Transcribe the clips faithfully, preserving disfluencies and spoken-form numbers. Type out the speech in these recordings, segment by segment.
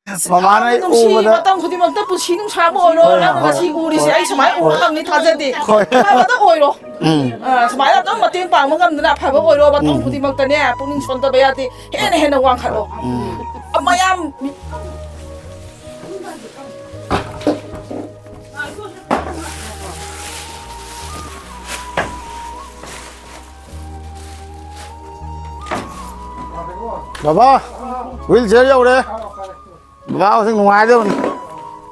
ꯃꯃꯥꯅ ꯑꯩ ꯅꯨꯡꯁꯤ, ꯎꯕꯗ ꯃꯇꯝ ꯈꯨꯗꯤꯡꯃꯛꯇ ꯄꯨꯟꯁꯤ ꯅꯨꯡꯁꯥꯕ ꯑꯣꯏꯔꯣ꯫ ꯍꯣꯏ, ꯅꯪ ꯍꯣꯏ, ꯉꯁꯤ ꯎꯔꯤꯁꯦ ꯍꯣꯏ, ꯑꯩ ꯁꯨꯃꯥꯏꯅ ꯎꯕ ꯍꯣꯏ, ꯐꯪꯅꯤ ꯊꯥꯖꯗꯦ꯫ ꯍꯣꯏ꯫ ꯑꯐꯕꯇ ꯑꯣꯏꯔꯣ꯫ ꯎꯝ꯫ ꯑ, ꯁꯨꯃꯥꯏꯅ ꯑꯗꯨꯝ ꯃꯇꯦꯡ ꯄꯥꯡꯕ ꯉꯝꯗꯅ ꯑꯐꯕ ꯑꯣꯏꯔꯣ꯫ ꯃꯇꯝ ꯎꯝ꯫ ꯈꯨꯗꯤꯡꯃꯛꯇꯅꯦ ꯄꯨꯛꯅꯤꯡ ꯁꯣꯟꯊꯕ ꯌꯥꯗꯦ꯫ ꯍꯦꯟꯅ ꯍꯦꯟꯅ ꯋꯥꯡꯈꯠꯂꯣ꯫ ꯎꯝ꯫ ꯃꯌꯥꯝ ꯕꯕꯥ, wheelchair ꯌꯧꯔꯦ꯫ ꯕꯕꯥ ꯍꯧꯖꯤꯛ ꯅꯨꯡꯉꯥꯏꯗꯕꯅꯤ꯫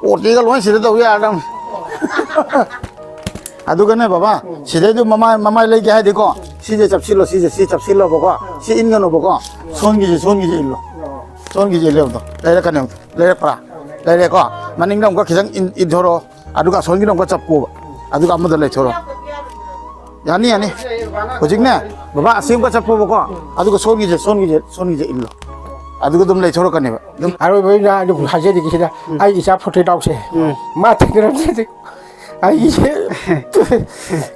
ꯑꯣꯇꯤꯒ ꯂꯣꯏ ꯁꯤꯗ ꯇꯧ ꯌꯥꯔꯗꯕꯅꯤ꯫ ꯑꯗꯨꯒꯅꯦ ꯕꯕꯥ, ꯁꯤꯗꯩꯗꯨ ꯃꯃꯥꯏ, ꯃꯃꯥꯏ ꯂꯩꯒꯦ ꯍꯥꯏꯗꯤꯀꯣ, ꯁꯤꯁꯦ ꯆꯞꯁꯤꯜꯂꯣ, ꯁꯤꯁꯦ, ꯁꯤ ꯆꯞꯁꯤꯜꯂꯣꯕꯀꯣ, ꯁꯤ ꯏꯟꯒꯅꯣꯕꯀꯣ, ꯁꯣꯟꯒꯤꯁꯦ, ꯁꯣꯟꯒꯤꯁꯦ ꯏꯜꯂꯣ, ꯁꯣꯟꯒꯤꯁꯦ ꯏꯜꯂꯣ ꯑꯝꯇ꯫ ꯂꯩꯔꯛꯀꯅꯤ ꯑꯝꯇ, ꯂꯩꯔꯛꯄ꯭ꯔꯥ? ꯂꯩꯔꯦꯀꯣ? ꯃꯅꯤꯡꯗ ꯑꯃꯨꯛꯀ ꯈꯤꯇꯪ ꯏꯟ-, ꯏꯟꯊꯣꯔꯛꯑꯣ, ꯑꯗꯨꯒ ꯑꯁꯣꯟꯒꯤꯗꯣ ꯑꯃꯨꯛꯀ ꯆꯞꯄꯣꯕ, ꯑꯗꯨꯒ ꯑꯃꯗ ꯂꯩꯊꯣꯔꯛꯑꯣ꯫ ꯌꯥꯅꯤ, ꯌꯥꯅꯤ꯫ ꯍꯧꯖꯤꯛꯅꯦ, ꯕꯕꯥ, ꯑꯁꯤ ꯑꯃꯨꯛꯀ ꯆꯞꯄꯣꯕꯀꯣ, ꯑꯗꯨꯒ ꯁꯣꯟꯒꯤꯁꯦ, ꯁꯣꯟꯒꯤꯁꯦ, ꯁꯣꯟꯒꯤꯁꯦ ꯏꯜꯂꯣ, ꯑꯗꯨꯒ ꯑꯗꯨꯝ ꯂꯩꯊꯣꯔꯛꯀꯅꯦꯕ꯫ ꯑꯗꯨꯝ ꯑꯔꯣꯏꯕ ꯑꯣꯏꯅ ꯑꯩꯅ ꯍꯥꯏꯖꯔꯤꯒꯦ ꯁꯤꯗ, ꯎꯝ꯫ ꯑꯩ ꯏꯆꯥ ꯐꯣꯇꯣ ꯇꯥꯎꯁꯦ꯫ ꯎꯝ꯫ ꯃꯥ ꯊꯦꯡꯅꯔꯝꯗ꯭ꯔꯗꯤ ꯑꯩꯁꯦ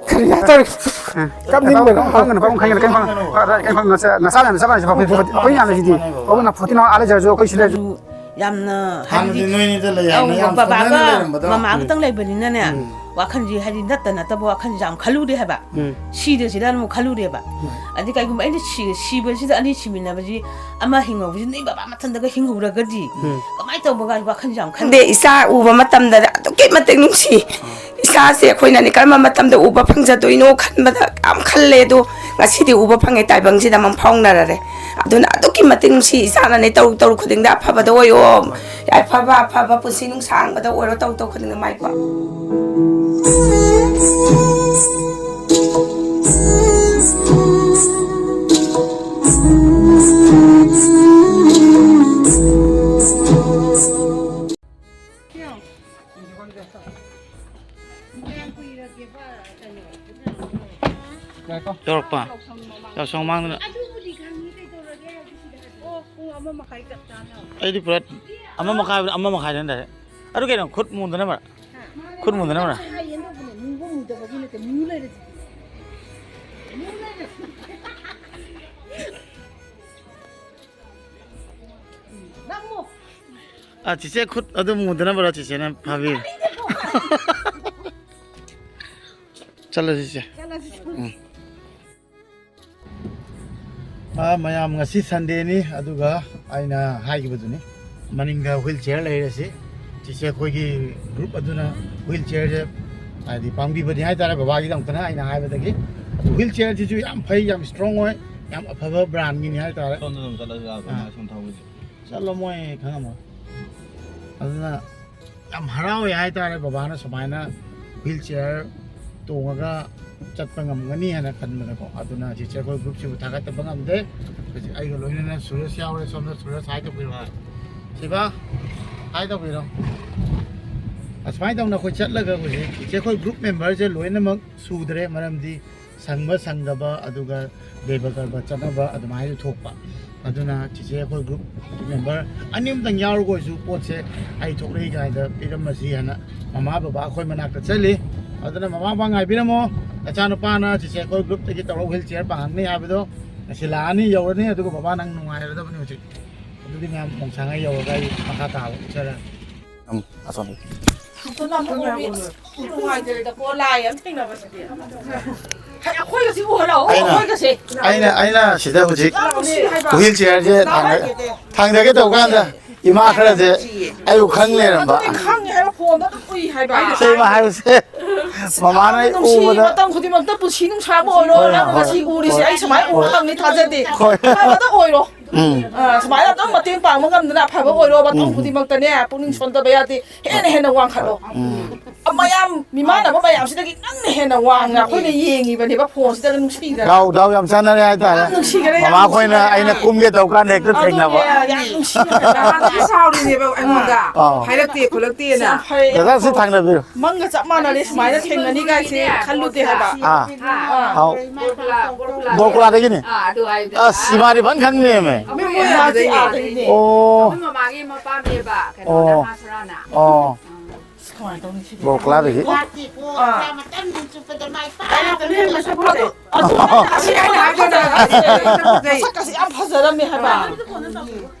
ꯀꯔꯤ ꯍꯥꯏꯇꯥꯔꯦ? ꯀꯞꯅꯤꯡꯕꯅ꯫ ꯀꯩꯝ ꯈꯟꯒꯅꯨ, ꯀꯩꯝ ꯈꯟꯒꯅꯨ, ꯀꯩꯝ ꯈꯟꯒꯅꯨ, ꯀꯩꯝ ꯈꯟꯒꯅꯨ, ꯅꯆꯥ ꯃꯌꯥꯝ ꯆꯞ ꯃꯥꯟꯅꯩ, ꯑꯩꯈꯣꯏ ꯃꯌꯥꯝ ꯂꯩꯁꯤꯗꯤ꯫ ꯑꯩꯈꯣꯏ ꯅꯐꯣꯇꯤꯅꯥꯎ ꯑꯥ ꯂꯩꯖꯔꯁꯨ ꯑꯩꯈꯣꯏ ꯁꯤꯗ ꯂꯩꯔꯁꯨ꯫ ꯑꯗꯨ ꯌꯥꯝꯅ ꯍꯥꯟꯅꯗꯤ ꯍꯥꯏꯕꯗꯤ ꯅꯣꯏꯅꯤꯗ ꯂꯩ ꯍꯥꯏꯅ ꯑꯧ, ꯌꯥꯝ ꯕꯕꯥꯒ ꯁꯣꯟꯅꯅ ꯂꯩꯔꯝꯕꯗꯣ꯫ ꯃꯃꯥ ꯎꯝ꯫ ꯈꯛꯇꯪ ꯂꯩꯕꯅꯤꯅꯅꯦ, ꯎꯝ꯫ ꯋꯥꯈꯜꯁꯤ ꯍꯥꯏꯗꯤ ꯅꯠꯇ ꯅꯠꯇꯕ ꯋꯥꯈꯜꯁꯤ ꯌꯥꯝ ꯈꯜꯂꯨꯔꯦ ꯍꯥꯏꯕ꯫ ꯎꯝ꯫ ꯁꯤꯗꯁꯤꯗ ꯑꯃꯨꯛ ꯈꯜꯂꯨꯔꯦꯕ꯫ ꯎꯝ꯫ ꯑꯗꯤ ꯀꯩꯒꯨꯝꯕ ꯑꯩꯅ ꯁꯤ-, ꯁꯤꯕꯁꯤꯗ ꯑꯅꯤ ꯁꯤꯃꯤꯟꯅꯕꯁꯤ ꯑꯃ ꯍꯤꯡꯍꯧꯕꯁꯤ ꯅꯣꯏ ꯕꯕꯥ ꯃꯊꯟꯇꯒ ꯍꯤꯡꯍꯧꯔꯒꯗꯤ ꯎꯝ꯫ ꯀꯃꯥꯏꯅ ꯇꯧꯕꯒ ꯋꯥꯈꯜꯁꯤ ꯌꯥꯝ ꯈꯟꯗꯦ꯫ ꯈꯟꯗꯦ, ꯏꯆꯥ ꯎꯕ ꯃꯇꯝꯗ ꯑꯗꯨꯛꯀꯤ ꯃꯇꯤꯛ ꯅꯨꯡꯁꯤ꯫ ꯏꯆꯥꯁꯦ ꯑꯩꯈꯣꯏꯅꯅꯦ ꯀꯔꯝꯕ ꯃꯇꯝꯗ ꯎꯕ ꯐꯪꯖꯗꯣꯏꯅꯣ ꯈꯟꯕꯗ ꯌꯥꯝ ꯈꯜꯂꯦ꯫ ꯑꯗꯣ ꯉꯁꯤꯗꯤ ꯎꯕ ꯐꯪꯉꯦ ꯇꯥꯏꯕꯪꯁꯤꯗ ꯑꯃ ꯐꯥꯎꯅꯔꯔꯦ꯫ ꯑꯗꯨꯅ ꯑꯗꯨꯛꯀꯤ ꯃꯇꯤꯛ ꯅꯨꯡꯁꯤ ꯏꯆꯥꯅꯅꯦ꯫ ꯇꯧꯔꯨ ꯇꯧꯔꯨ ꯈꯨꯗꯤꯡꯗ ꯑꯐꯕꯗ ꯑꯣꯏꯌꯣ꯫ ꯌꯥꯏꯐꯕ ꯑꯐꯕ ꯄꯨꯟꯁꯤ ꯅꯨꯡꯁꯥꯡꯕꯗ ꯑꯣꯏꯔꯣ꯫ ꯇꯧꯔꯨ ꯇꯧꯔꯨ ꯈꯨꯗꯤꯡꯗ ꯃꯥꯏ ꯄꯥꯛ꯫ ꯌꯧꯔꯛꯄ꯫ ꯌꯥꯎꯁꯪ ꯃꯃꯥꯡꯗꯅ꯫ ꯑꯗꯨꯕꯨꯗꯤ ꯈꯪꯉꯤ, ꯀꯩꯗꯧꯔꯒꯦ ꯍꯥꯏꯕꯁꯤꯗ꯫ ꯑꯣ, ꯄꯨꯡ ꯑꯃ ꯃꯈꯥꯏ ꯆꯞ ꯆꯥꯅ꯫ ꯑꯩꯗꯤ ꯄꯨꯔꯥ ꯑꯃ ꯃꯈꯥꯏ ꯍꯥꯏꯕ, ꯑꯃ ꯃꯈꯥꯏꯗꯅ ꯗꯥꯏꯔꯦꯛ꯫ ꯑꯗꯨ ꯀꯩꯅꯣ, ꯈꯨꯠ ꯃꯨꯗꯅ ꯃꯔꯛ꯫ ꯈꯨꯠ ꯃꯨꯗꯅ ꯃꯔꯛ꯫ ꯍꯥꯏꯒꯦꯅ ꯇꯧꯕꯅꯦ, ꯃꯨꯕ ꯃꯨꯗꯕꯒꯤ ꯅꯠꯇꯦ, ꯃꯨ ꯂꯩꯔꯁꯤꯗꯤ꯫ ꯃꯨ ꯂꯩꯔꯁꯤ꯫ ꯅꯪ ꯃꯨ꯫ ꯑꯥ, ꯆꯤꯆꯦ ꯈꯨꯠ ꯑꯗꯨ ꯃꯨꯗꯅꯕꯔꯣ ꯆꯤꯆꯦꯅ ꯐꯥꯕꯤꯔꯣ꯫ ꯆꯠꯂꯁꯤ ꯆꯤꯆꯦ꯫ ꯎꯝ꯫ ꯑꯥ, ꯃꯌꯥꯝ, ꯉꯁꯤ Sundayꯅꯤ, ꯑꯗꯨꯒ ꯑꯩꯅ ꯍꯥꯏꯈꯤꯕꯗꯨꯅꯤ, ꯃꯅꯤꯡꯗ wheel chair ꯂꯩꯔꯦ꯫ ꯁꯤ ꯆꯤꯆꯦ ꯑꯩꯈꯣꯏꯒꯤ group ꯑꯗꯨꯅ wheel chairꯁꯦ ꯍꯥꯏꯗꯤ ꯄꯥꯡꯕꯤꯕꯅꯤ ꯍꯥꯏꯇꯥꯔꯦ, ꯕꯕꯥꯒꯤꯗꯃꯛꯇꯅ ꯑꯩꯅ ꯍꯥꯏꯕꯗꯒꯤ꯫ ꯑꯗꯨ wheel chairꯁꯤꯁꯨ ꯌꯥꯝ ꯐꯩ, ꯌꯥꯝ strong ꯑꯣꯏ, ꯌꯥꯝ ꯑꯐꯕ brandꯒꯤꯅꯤ ꯍꯥꯏꯇꯥꯔꯦ꯫ ꯁꯣꯝꯗ ꯑꯗꯨꯝ ꯆꯠꯂꯁꯨ ꯌꯥꯕ꯭ꯔꯥ? ꯑꯥ꯫ ꯃꯥ ꯁꯣꯝ ꯊꯧꯕꯁꯦ꯫ ꯆꯠꯂꯣ, ꯃꯣꯏ ꯈꯪꯉꯝꯃꯣꯏ꯫ ꯑꯗꯨꯅ ꯌꯥꯝ ꯍꯔꯥꯎꯋꯦ ꯍꯥꯏꯇꯥꯔꯦ, ꯕꯕꯥꯅ ꯁꯨꯃꯥꯏꯅ wheel chair ꯇꯣꯡꯉꯒ ꯆꯠꯄ ꯉꯝꯒꯅꯤ ꯍꯥꯏꯅ ꯈꯟꯕꯗꯀꯣ꯫ ꯑꯗꯨꯅ ꯆꯤꯆꯦ ꯑꯩꯈꯣꯏ groupꯁꯤꯕꯨ ꯊꯥꯒꯠꯇꯕ ꯉꯝꯗꯦ꯫ ꯍꯧꯖꯤꯛ ꯑꯩꯒ ꯂꯣꯏꯅꯅ ꯁꯨꯔꯦꯁ ꯌꯥꯎꯔꯦ꯫ ꯁꯣꯝꯗ ꯁꯨꯔꯦꯁ, hi ꯇꯧꯕꯤꯔꯣ꯫ ꯁꯤꯕ, hi ꯇꯧꯕꯤꯔꯣ꯫ ꯑꯁꯨꯃꯥꯏꯅ ꯇꯧꯅ ꯑꯩꯈꯣꯏ ꯆꯠꯂꯒ ꯍꯧꯖꯤꯛ ꯆꯤꯆꯦ ꯑꯩꯈꯣꯏ group memberꯁꯦ ꯂꯣꯏꯅꯃꯛ ꯁꯨꯗ꯭ꯔꯦ, ꯃꯔꯝꯗꯤ ꯁꯪꯕ ꯁꯪꯗꯕ, ꯑꯗꯨꯒ ꯗꯦꯕ ꯀꯔꯕ ꯆꯠꯅꯕ ꯑꯗꯨꯃꯥꯏꯅ ꯊꯣꯛꯄ꯫ ꯑꯗꯨꯅ ꯆꯤꯆꯦ ꯑꯩꯈꯣꯏ group member ꯑꯅꯤ ꯑꯃꯇꯪ ꯌꯥꯎꯔꯒ ꯑꯣꯏꯔꯁꯨ ꯄꯣꯠꯁꯦ ꯑꯩ ꯊꯣꯛꯂꯛꯏ ꯀꯥꯏꯗ ꯄꯤꯔꯝꯃꯁꯤ ꯍꯥꯏꯅ ꯃꯃꯥ ꯕꯕꯥ ꯑꯩꯈꯣꯏ ꯃꯅꯥꯛꯇ ꯆꯠꯂꯤ꯫ ꯑꯗꯨꯅ ꯃꯃꯥ ꯕꯕꯥ ꯉꯥꯏꯕꯤꯔꯝꯃꯣ, ꯅꯆꯥꯅꯨꯄꯥꯅ ꯆꯤꯆꯦ ꯑꯩꯈꯣꯏ groupꯇꯒꯤ ꯇꯧꯔꯒ wheel chair ꯄꯥꯡꯉꯛꯅꯤ ꯍꯥꯏꯕꯗꯣ ꯉꯁꯤ ꯂꯥꯛꯑꯅꯤ, ꯌꯧꯔꯅꯤ, ꯑꯗꯨꯒ ꯕꯕꯥ ꯅꯪ ꯅꯨꯡꯉꯥꯏꯔꯗꯕꯅꯤ ꯍꯧꯖꯤꯛ꯫ ꯑꯗꯨꯗꯤ ꯃꯌꯥꯝ ꯃꯣꯡꯁꯥꯡꯉꯩ ꯌꯧꯔꯒ ꯑꯩ ꯃꯈꯥ ꯇꯥꯕ ꯎꯠꯆꯔꯛꯑꯒꯦ꯫ ꯎꯝ, ꯑꯁꯣꯝꯗ꯫ ꯅꯨꯡꯉꯥꯏꯖꯔꯦꯗꯀꯣ, ꯂꯥꯏ ꯑꯃ ꯊꯦꯡꯅꯕꯁꯤꯗꯤ꯫ ꯍꯥꯏ, ꯑꯩꯈꯣꯏꯒꯁꯤ ꯎꯍꯜꯂꯛꯑꯣ, ꯑꯩꯅ, ꯑꯩꯈꯣꯏꯒꯁꯦ꯫ ꯑꯩꯅ, ꯑꯩꯅ ꯁꯤꯗ ꯍꯧꯖꯤꯛ ꯌꯥꯝ ꯅꯨꯡꯁꯤ ꯍꯥꯏꯕ꯫ Wheel chairꯁꯦ ꯊꯥꯡꯒ-, ꯊꯥꯡꯗꯒꯦ ꯇꯧꯕ ꯀꯥꯟꯗ ꯏꯃꯥ ꯈꯔꯁꯦ ꯑꯩꯕꯨ ꯈꯪ ꯂꯩꯔꯝꯕ꯫ ꯑꯗꯨꯅꯦ, ꯈꯪꯉꯦ ꯍꯥꯏꯕ, ꯐꯣꯟꯗ ꯑꯗꯨꯝ ꯎꯏ ꯍꯥꯏꯕ꯫ ꯁꯤ ꯏꯃꯥ ꯍꯥꯏꯕꯁꯦ ꯃꯃꯥꯅ ꯑꯩ ꯅꯨꯡꯁꯤ, ꯎꯕꯗ꯫ ꯃꯇꯝ ꯈꯨꯗꯤꯡꯃꯛꯇ ꯄꯨꯟꯁꯤ ꯅꯨꯡꯁꯥꯕꯨ ꯑꯣꯏꯔꯣ, ꯍꯣꯏ, ꯅꯪꯅ ꯍꯣꯏ, ꯉꯁꯤ ꯎꯔꯤꯁꯦ ꯍꯣꯏ, ꯑꯩ ꯁꯨꯃꯥꯏꯅ ꯎꯕ ꯍꯣꯏ, ꯐꯪꯅꯤ ꯊꯥꯖꯗꯦ꯫ ꯍꯣꯏ꯫ ꯐꯕꯗ ꯑꯣꯏꯔꯣ꯫ ꯎꯝ꯫ ꯑ, ꯁꯨꯃꯥꯏꯅ ꯑꯗꯨꯝ ꯃꯇꯦꯡ ꯄꯥꯡꯕ ꯉꯝꯗꯅ ꯑꯐꯕ ꯑꯣꯏꯔꯣ, ꯃꯇꯝ ꯎꯝ꯫ ꯈꯨꯗꯤꯡꯃꯛꯇꯅꯦ, ꯄꯨꯛꯅꯤꯡ ꯁꯣꯟꯊꯕ ꯌꯥꯗꯦ, ꯍꯦꯟꯅ ꯍꯦꯟꯅ ꯋꯥꯡꯈꯠꯂꯣ꯫ ꯎꯝ꯫ ꯃꯌꯥꯝ ꯃꯤꯃꯥꯟꯅꯕ ꯃꯌꯥꯝꯁꯤꯗꯒꯤ ꯅꯪꯅ ꯍꯦꯟꯅ ꯋꯥꯡꯅ ꯑꯩꯈꯣꯏꯅ ꯌꯦꯡꯉꯤꯕꯅꯦꯕ ꯐꯣꯟꯁꯤꯗ ꯅꯨꯡꯁꯤꯗꯅ꯫ ꯗꯥꯎ, ꯗꯥꯎ ꯌꯥꯝ ꯆꯥꯟꯅꯔꯦ ꯍꯥꯏꯇꯥꯔꯦ꯫ ꯌꯥꯝ ꯅꯨꯡꯁꯤꯈꯔꯦ, ꯌꯥꯝ ꯃꯃꯥ ꯑꯩꯈꯣꯏꯅ ꯅꯨꯡꯁꯤꯈꯔꯦ꯫ ꯑꯩꯅ ꯀꯨꯝꯒꯦ ꯇꯧ ꯀꯥꯟꯗ ꯍꯦꯛꯇ ꯑꯗꯨꯅꯦ, ꯊꯦꯡꯅꯕ꯫ ꯌꯥꯝ ꯅꯨꯡꯁꯤꯈꯔꯦ꯫ ꯅꯍꯥꯟꯗꯒꯤ ꯁꯥꯎꯔꯤꯅꯦꯕ ꯑꯩꯉꯣꯟꯗ꯫ ꯑꯥ꯫ ꯍꯥꯏꯔꯛꯇꯦ ꯈꯣꯠꯂꯛꯇꯦꯅ꯫ ꯌꯥꯝ ꯐꯩ꯫ ꯗꯗꯥ, ꯁꯤ ꯊꯥꯡꯗꯕꯤꯔꯣ꯫ ꯃꯪꯒ ꯆꯞ ꯃꯥꯟꯅꯔꯦ, ꯁꯨꯃꯥꯏꯅ ꯊꯦꯡꯅꯅꯤ ꯀꯥꯏꯁꯦ ꯈꯜꯂꯨꯗꯦ ꯍꯥꯏꯕ꯫ ꯑꯥ꯫ ꯑꯥ꯫ ꯑꯥꯎ꯫ ꯕꯣꯔꯀꯨꯂꯥꯗꯒꯤꯅꯤ꯫ ꯑꯥ, ꯑꯗꯨ ꯍꯥꯏꯗꯣ꯫ ꯑꯁ, ꯏꯃꯥꯗꯤ ꯐꯖꯅ ꯈꯪꯉꯦꯃꯦ꯫ ꯑꯩꯈꯣꯏ ꯃꯥꯁꯦ ꯑꯥꯗꯩꯅꯦ꯫ ꯑꯣ꯫ ꯑꯩꯈꯣꯏ ꯃꯃꯥꯒꯤ ꯃꯄꯥꯝꯅꯦꯕ, ꯀꯩꯅꯣꯅ, ꯑꯣ꯫ ꯃꯥ ꯁꯣꯔꯥꯅ꯫ ꯑꯣ꯫ ꯑꯁ, ꯀꯃꯥꯏꯅ ꯇꯧꯅꯤ ꯁꯤꯗꯤ? ꯕꯣꯔꯀꯨꯂꯥꯗꯒꯤ꯫ ꯑꯥ꯫ ꯑꯗꯨ ꯃꯇꯝ ꯆꯨꯞꯄꯗ ꯃꯥꯏ ꯄꯥꯛꯇꯅ ꯂꯩꯕ꯫ ꯑꯗꯨ, ꯑꯁꯤ ꯑꯩꯅ ꯍꯥꯏꯗꯣ ꯇꯥꯔꯦ꯫ ꯃꯁꯛꯀꯁꯤ ꯌꯥꯝ ꯐꯖꯔꯝꯃꯦ ꯍꯥꯏꯕ꯫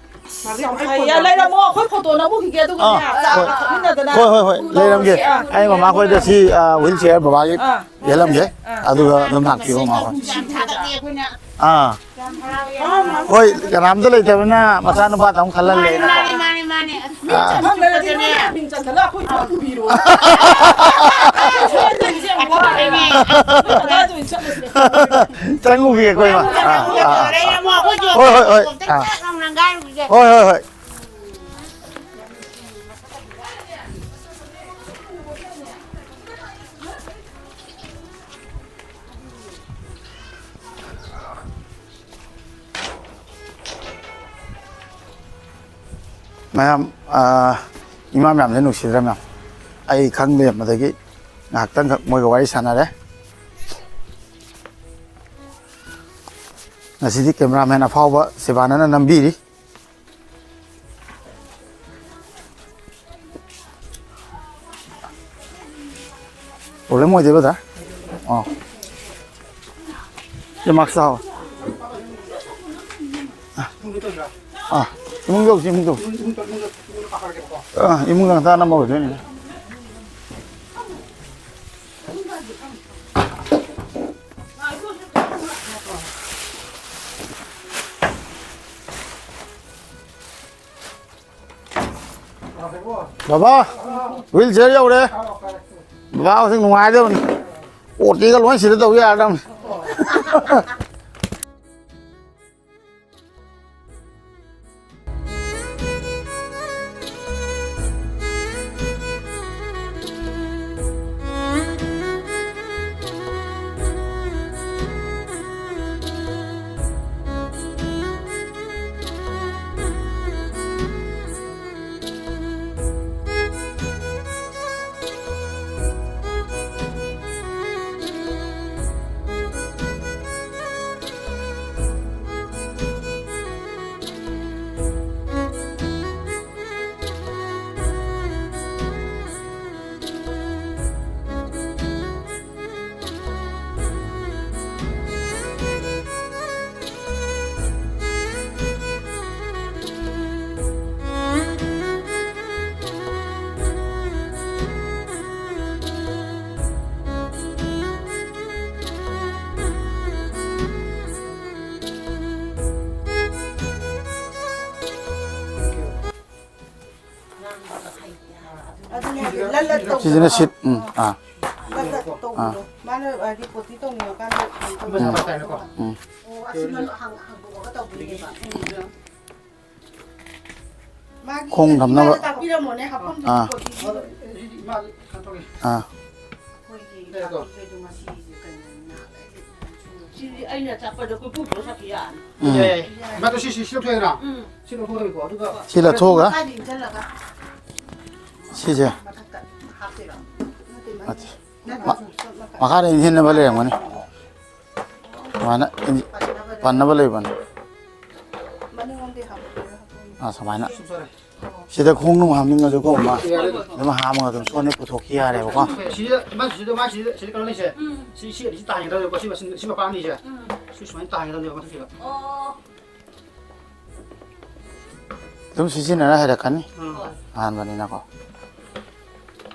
ꯌꯥ, ꯂꯩꯔꯝꯃꯣ, ꯑꯩꯈꯣꯏ ꯐꯣꯇꯣ ꯅꯝꯃꯨꯈꯤꯒꯦ, ꯑꯗꯨꯒꯅꯦ, ꯑꯥ, ꯆꯥ ꯍꯣꯏ꯫ ꯊꯛꯃꯤꯟꯅꯗꯅ꯫ ꯍꯣꯏ, ꯍꯣꯏ, ꯍꯣꯏ, ꯂꯩꯔꯝꯒꯦ꯫ ꯑꯥ꯫ ꯑꯩ ꯃꯃꯥ ꯈꯣꯏꯗ ꯁꯤ, ꯑꯥ, wheelchair ꯕꯕꯥꯒꯤ ꯑꯥ꯫ ꯌꯦꯜꯂꯝꯒꯦ꯫ ꯑꯥ꯫ ꯑꯗꯨꯒ ꯑꯗꯨꯝ ꯂꯥꯛꯄꯤꯌꯣ, ꯃꯃꯥ ꯍꯣꯏ꯫ ꯌꯥꯝ ꯊꯥꯒꯠꯂꯦ ꯑꯩꯈꯣꯏꯅ꯫ ꯑꯥ꯫ ꯌꯥꯝ ꯍꯔꯥꯎꯋꯦ꯫ ꯍꯣꯏ, ꯀꯅꯥꯝꯇ ꯂꯩꯇꯕꯅꯤꯅ ꯃꯆꯥꯅꯨꯄꯥꯗ ꯑꯃꯨꯛ ꯈꯜꯍꯜꯂꯦꯅꯀꯣ꯫ ꯃꯥꯅꯦ, ꯃꯥꯅꯦ, ꯃꯥꯅꯦ꯫ ꯑꯥ꯫ ꯃꯤꯡ ꯆꯟꯕ ꯅꯨꯃꯤꯠꯇꯅꯦ꯫ ꯃꯤꯡ ꯆꯟꯁꯜꯂꯒ ꯑꯩꯈꯣꯏ ꯄꯨꯂꯞ ꯄꯨꯕꯤꯔꯣ꯫ ꯆꯪꯉꯨꯈꯤꯒꯦ ꯑꯩꯈꯣꯏ ꯏꯃꯥ꯫ ꯑꯥ, ꯑꯥ, ꯑꯥ꯫ ꯍꯣꯏ, ꯍꯣꯏ, ꯍꯣꯏ꯫ ꯑꯥ꯫ ꯍꯣꯏ, ꯍꯣꯏ, ꯍꯣꯏ꯫ ꯃꯌꯥꯝ, ꯑꯥ, ꯏꯃꯥ ꯃꯌꯥꯝꯁꯦ ꯅꯨꯡꯁꯤꯗ꯭ꯔꯥ ꯃꯌꯥꯝ? ꯑꯩ ꯈꯪ ꯂꯩꯔꯝꯕꯗꯒꯤ ꯉꯥꯏꯍꯥꯛꯇꯪꯈꯛ ꯃꯣꯏꯒ ꯋꯥꯔꯤ ꯁꯥꯟꯅꯔꯦ꯫ ꯉꯁꯤꯗꯤ cameraman ꯑꯐꯥꯎꯕ ꯁꯤꯕꯥꯅꯅ ꯅꯝꯕꯤꯔꯤ꯫ Problem ꯑꯣꯏꯗꯦ, brother? ꯑꯣ꯫ ꯁꯤ mask ꯍꯥꯞꯄꯣ꯫ ꯑꯥ, ꯏꯃꯨꯡ ꯌꯧꯁꯤ, ꯏꯃꯨꯡ ꯌꯧꯁꯤ꯫ ꯑꯥ, ꯏꯃꯨꯡ ꯉꯟꯇꯥ ꯅꯝꯕ ꯑꯣꯏꯗꯣꯏꯅꯤ꯫ ꯕꯕꯥ, wheelchair ꯌꯧꯔꯦ꯫ ꯕꯕꯥ ꯍꯧꯖꯤꯛ ꯅꯨꯡꯉꯥꯏꯗꯕꯅꯤ꯫ ꯑꯣ ꯇꯤꯒ ꯂꯣꯏ ꯁꯤꯗ ꯇꯧ ꯌꯥꯔꯗꯕꯅꯤ꯫ ꯑꯗꯨꯅꯦ ꯍꯥꯏꯗꯤ ꯂꯠ ꯂꯠ ꯇꯧꯕꯗꯣ꯫ ꯁꯤꯁꯤꯅ ꯁꯤꯠ, ꯎꯝ, ꯑꯥ꯫ ꯂꯠ ꯂꯠ ꯇꯧꯕꯗꯣ꯫ ꯑꯥ꯫ ꯃꯥꯅ ꯍꯥꯏꯗꯤ ꯄꯣꯇꯤ ꯇꯧꯅꯤꯡꯉꯀꯥꯟꯗ ꯀꯩꯅꯣ ꯇꯧꯕꯗꯣ꯫ ꯎꯝ꯫ ꯎꯝ꯫ ꯑꯣ, ꯑꯁꯤ ꯃꯅꯨꯡ ꯍꯥꯡ-, ꯍꯥꯡꯗꯣꯛꯑꯒ ꯇꯧꯗꯣꯏꯅꯦꯕ꯫ ꯃꯥꯒꯤ ꯈꯣꯡ ꯊꯝꯅꯕ꯫ ꯏꯃꯥꯗ ꯇꯥꯛꯄꯤꯔꯝꯃꯣꯅꯦ, ꯍꯥꯞꯐꯝꯗꯨ ꯑꯥ꯫ ꯄꯣꯇꯤꯗꯨ꯫ ꯑꯥ꯫ ꯑꯩꯈꯣꯏꯒꯤ ꯂꯩꯔꯦꯀꯣ꯫ ꯅꯥꯄꯤꯈꯩꯗꯣ ꯉꯁꯤꯁꯦ ꯀꯩꯅꯣ ꯅꯥꯕ꯫ ꯁꯤꯗꯤ ꯑꯩꯅ ꯆꯠꯄꯗ ꯀꯣꯏꯄꯨ ꯄꯨꯔ ꯆꯠꯈꯤ ꯌꯥꯅꯤ꯫ ꯎꯝ꯫ ꯌꯥꯏ, ꯌꯥꯏ, ꯌꯥꯏ꯫ ꯃꯥ, ꯁꯤ, ꯁꯤ, ꯁꯤ ꯂꯧꯊꯣꯛꯑꯦꯗꯅ? ꯎꯝ꯫ ꯁꯤ ꯂꯧꯊꯣꯛꯑꯦꯀꯣ, ꯑꯗꯨꯒ ꯁꯤ ꯂꯧꯊꯣꯛꯑꯒ ꯃꯈꯥꯗ ꯏꯟꯁꯤꯜꯂꯒ꯫ ꯁꯤꯁꯦ꯫ ꯃꯊꯛꯇ ꯍꯥꯞꯇꯣꯏꯔꯣ? ꯅꯠꯇꯦ, ꯃꯅꯤꯡ-, ꯅꯠꯇꯦ, ꯃꯈꯥꯗ ꯏꯟꯁꯤꯟꯅꯕ ꯂꯩꯔꯝꯒꯅꯤ꯫ ꯁꯨꯃꯥꯏꯅ ꯏꯟ-, ꯄꯟꯅꯕ ꯂꯩꯕꯅꯤ꯫ ꯃꯅꯤꯡꯂꯣꯝꯗꯩ ꯍꯥꯞꯄꯛꯇꯣꯏꯔꯥ? ꯑꯥ, ꯁꯨꯃꯥꯏꯅ꯫ ꯁꯤꯗ ꯈꯣꯡ ꯅꯨꯡ ꯍꯥꯝꯅꯤꯡꯉꯁꯨꯀꯣ, ꯑꯃ ꯑꯗꯨꯝ ꯍꯥꯝꯃꯒ ꯑꯗꯨꯝ ꯁꯣꯟꯅ ꯄꯨꯊꯣꯛꯈꯤ ꯌꯥꯔꯦꯕꯀꯣ꯫ ꯁꯤꯗ, ꯃꯥ ꯁꯤꯗ, ꯃꯥ ꯁꯤꯗ, ꯁꯤꯗ ꯀꯩꯅꯣ ꯂꯩꯁꯦ꯫ ꯎꯝ꯫ ꯁꯤ, ꯁꯤ, ꯁꯤ ꯇꯥꯍꯟꯒꯗꯕꯅꯦꯕꯀꯣ, ꯁꯤ ꯃꯁꯤꯡ, ꯁꯤ ꯃꯄꯥ ꯑꯅꯤꯁꯦ꯫ ꯎꯝ꯫ ꯁꯤ ꯁꯨꯃꯥꯏꯅ ꯇꯥꯍꯟꯒꯗꯕꯅꯦꯕ ꯃꯊꯛꯁꯤꯗ꯫ ꯑꯣ꯫ ꯑꯗꯨꯝ ꯁꯤꯖꯤꯟꯅꯔ ꯍꯩꯔꯛꯀꯅꯤ꯫ ꯎꯝ꯫ ꯑꯍꯥꯟꯕꯅꯤꯅꯀꯣ꯫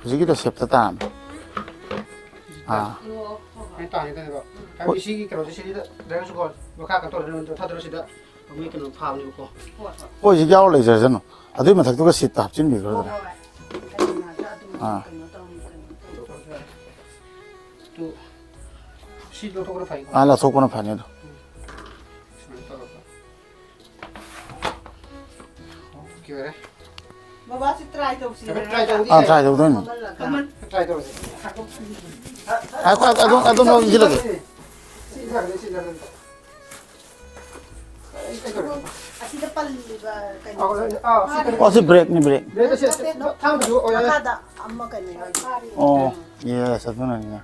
ꯍꯧꯖꯤꯛꯀꯤꯗꯣ ꯁꯦꯞꯇ ꯇꯥꯔꯝꯃꯦ꯫ ꯑꯥ꯫ ꯑꯣ, ꯍꯣꯏ, ꯍꯣꯏ꯫ ꯁꯨꯃꯥꯏꯅ ꯇꯥꯍꯟꯒꯗꯕꯅꯦꯕ꯫ ꯍꯥꯏꯕꯗꯤ ꯁꯤꯒꯤ ꯀꯩꯅꯣꯁꯦ ꯁꯤꯗ ꯂꯩꯔꯁꯨꯀꯣ, ꯃꯈꯥ ꯀꯟꯇ꯭ꯔꯣꯜ ꯊꯥꯗꯔꯣ ꯁꯤꯗ꯫ ꯃꯣꯏ ꯀꯩꯅꯣ ꯐꯥꯕꯅꯦꯕꯀꯣ꯫ ꯍꯣꯏ, ꯍꯣꯏ꯫ ꯍꯣꯏ, ꯍꯧꯖꯤꯛ ꯌꯥꯎꯔ ꯂꯩꯖꯔꯁꯅꯨ꯫ ꯑꯗꯨꯏ ꯃꯊꯛꯇꯨꯒ ꯁꯤꯠꯇ ꯍꯥꯞꯆꯤꯟꯕꯤꯈ꯭ꯔꯣꯗꯅ꯫ ꯍꯣꯏ, ꯍꯣꯏ꯫ ꯑꯩꯅ ꯑꯗꯨꯝ ꯑꯥ꯫ ꯀꯩꯅꯣ ꯇꯧꯔꯤ, ꯀꯩꯅꯣ ꯇꯧꯔꯤ꯫ ꯑꯗꯨ ꯁꯤ ꯂꯧꯊꯣꯛꯄꯅ ꯐꯩꯀꯣ꯫ ꯑꯥ, ꯂꯧꯊꯣꯛꯄꯅ ꯐꯅꯤ ꯑꯗꯣ꯫ ꯎꯝ꯫ ꯁꯨꯃꯥꯏꯅ ꯇꯧꯔꯒ꯫ ꯑꯣꯀꯦ ꯑꯣꯏꯔꯦ꯫ ꯕꯕꯥ, ꯁꯤ try ꯇꯧꯁꯤ꯫ ꯍꯥꯏꯐꯦꯠ try ꯇꯧꯗꯤ ꯑꯥ, ꯌꯥꯏ꯫ Try ꯇꯧꯗꯣꯏꯅꯤ꯫ ꯀꯃꯟ-, try ꯇꯧꯔꯁꯤ꯫ ꯉꯥꯏꯈꯣ, ꯑꯗꯨꯝ, ꯑꯗꯨꯝ ꯂꯧꯁꯤꯜꯂꯒꯦ꯫ ꯁꯤ ꯌꯥꯒꯅꯤ, ꯁꯤ ꯌꯥꯒꯅꯤ꯫ ꯑꯁꯤꯗ ꯄꯜꯂꯤꯕ ꯀꯩꯅꯣꯁꯦ꯫ ꯑꯥ, ꯑꯥ, ꯁꯤ ꯐꯥꯔꯤ꯫ ꯑꯣ, ꯁꯤ brake ꯅꯤ, brake꯫ Brake ꯁꯦ ꯅꯠꯇꯦ, ꯊꯥꯡꯕꯁꯨ ꯑꯣꯏ ꯌꯥꯏ꯫ ꯃꯈꯥꯗ ꯑꯃ ꯀꯩꯅꯣ ꯌꯥꯎꯔꯤ꯫ ꯑꯣ, yes, ꯑꯗꯨꯅꯅꯤꯅꯦ꯫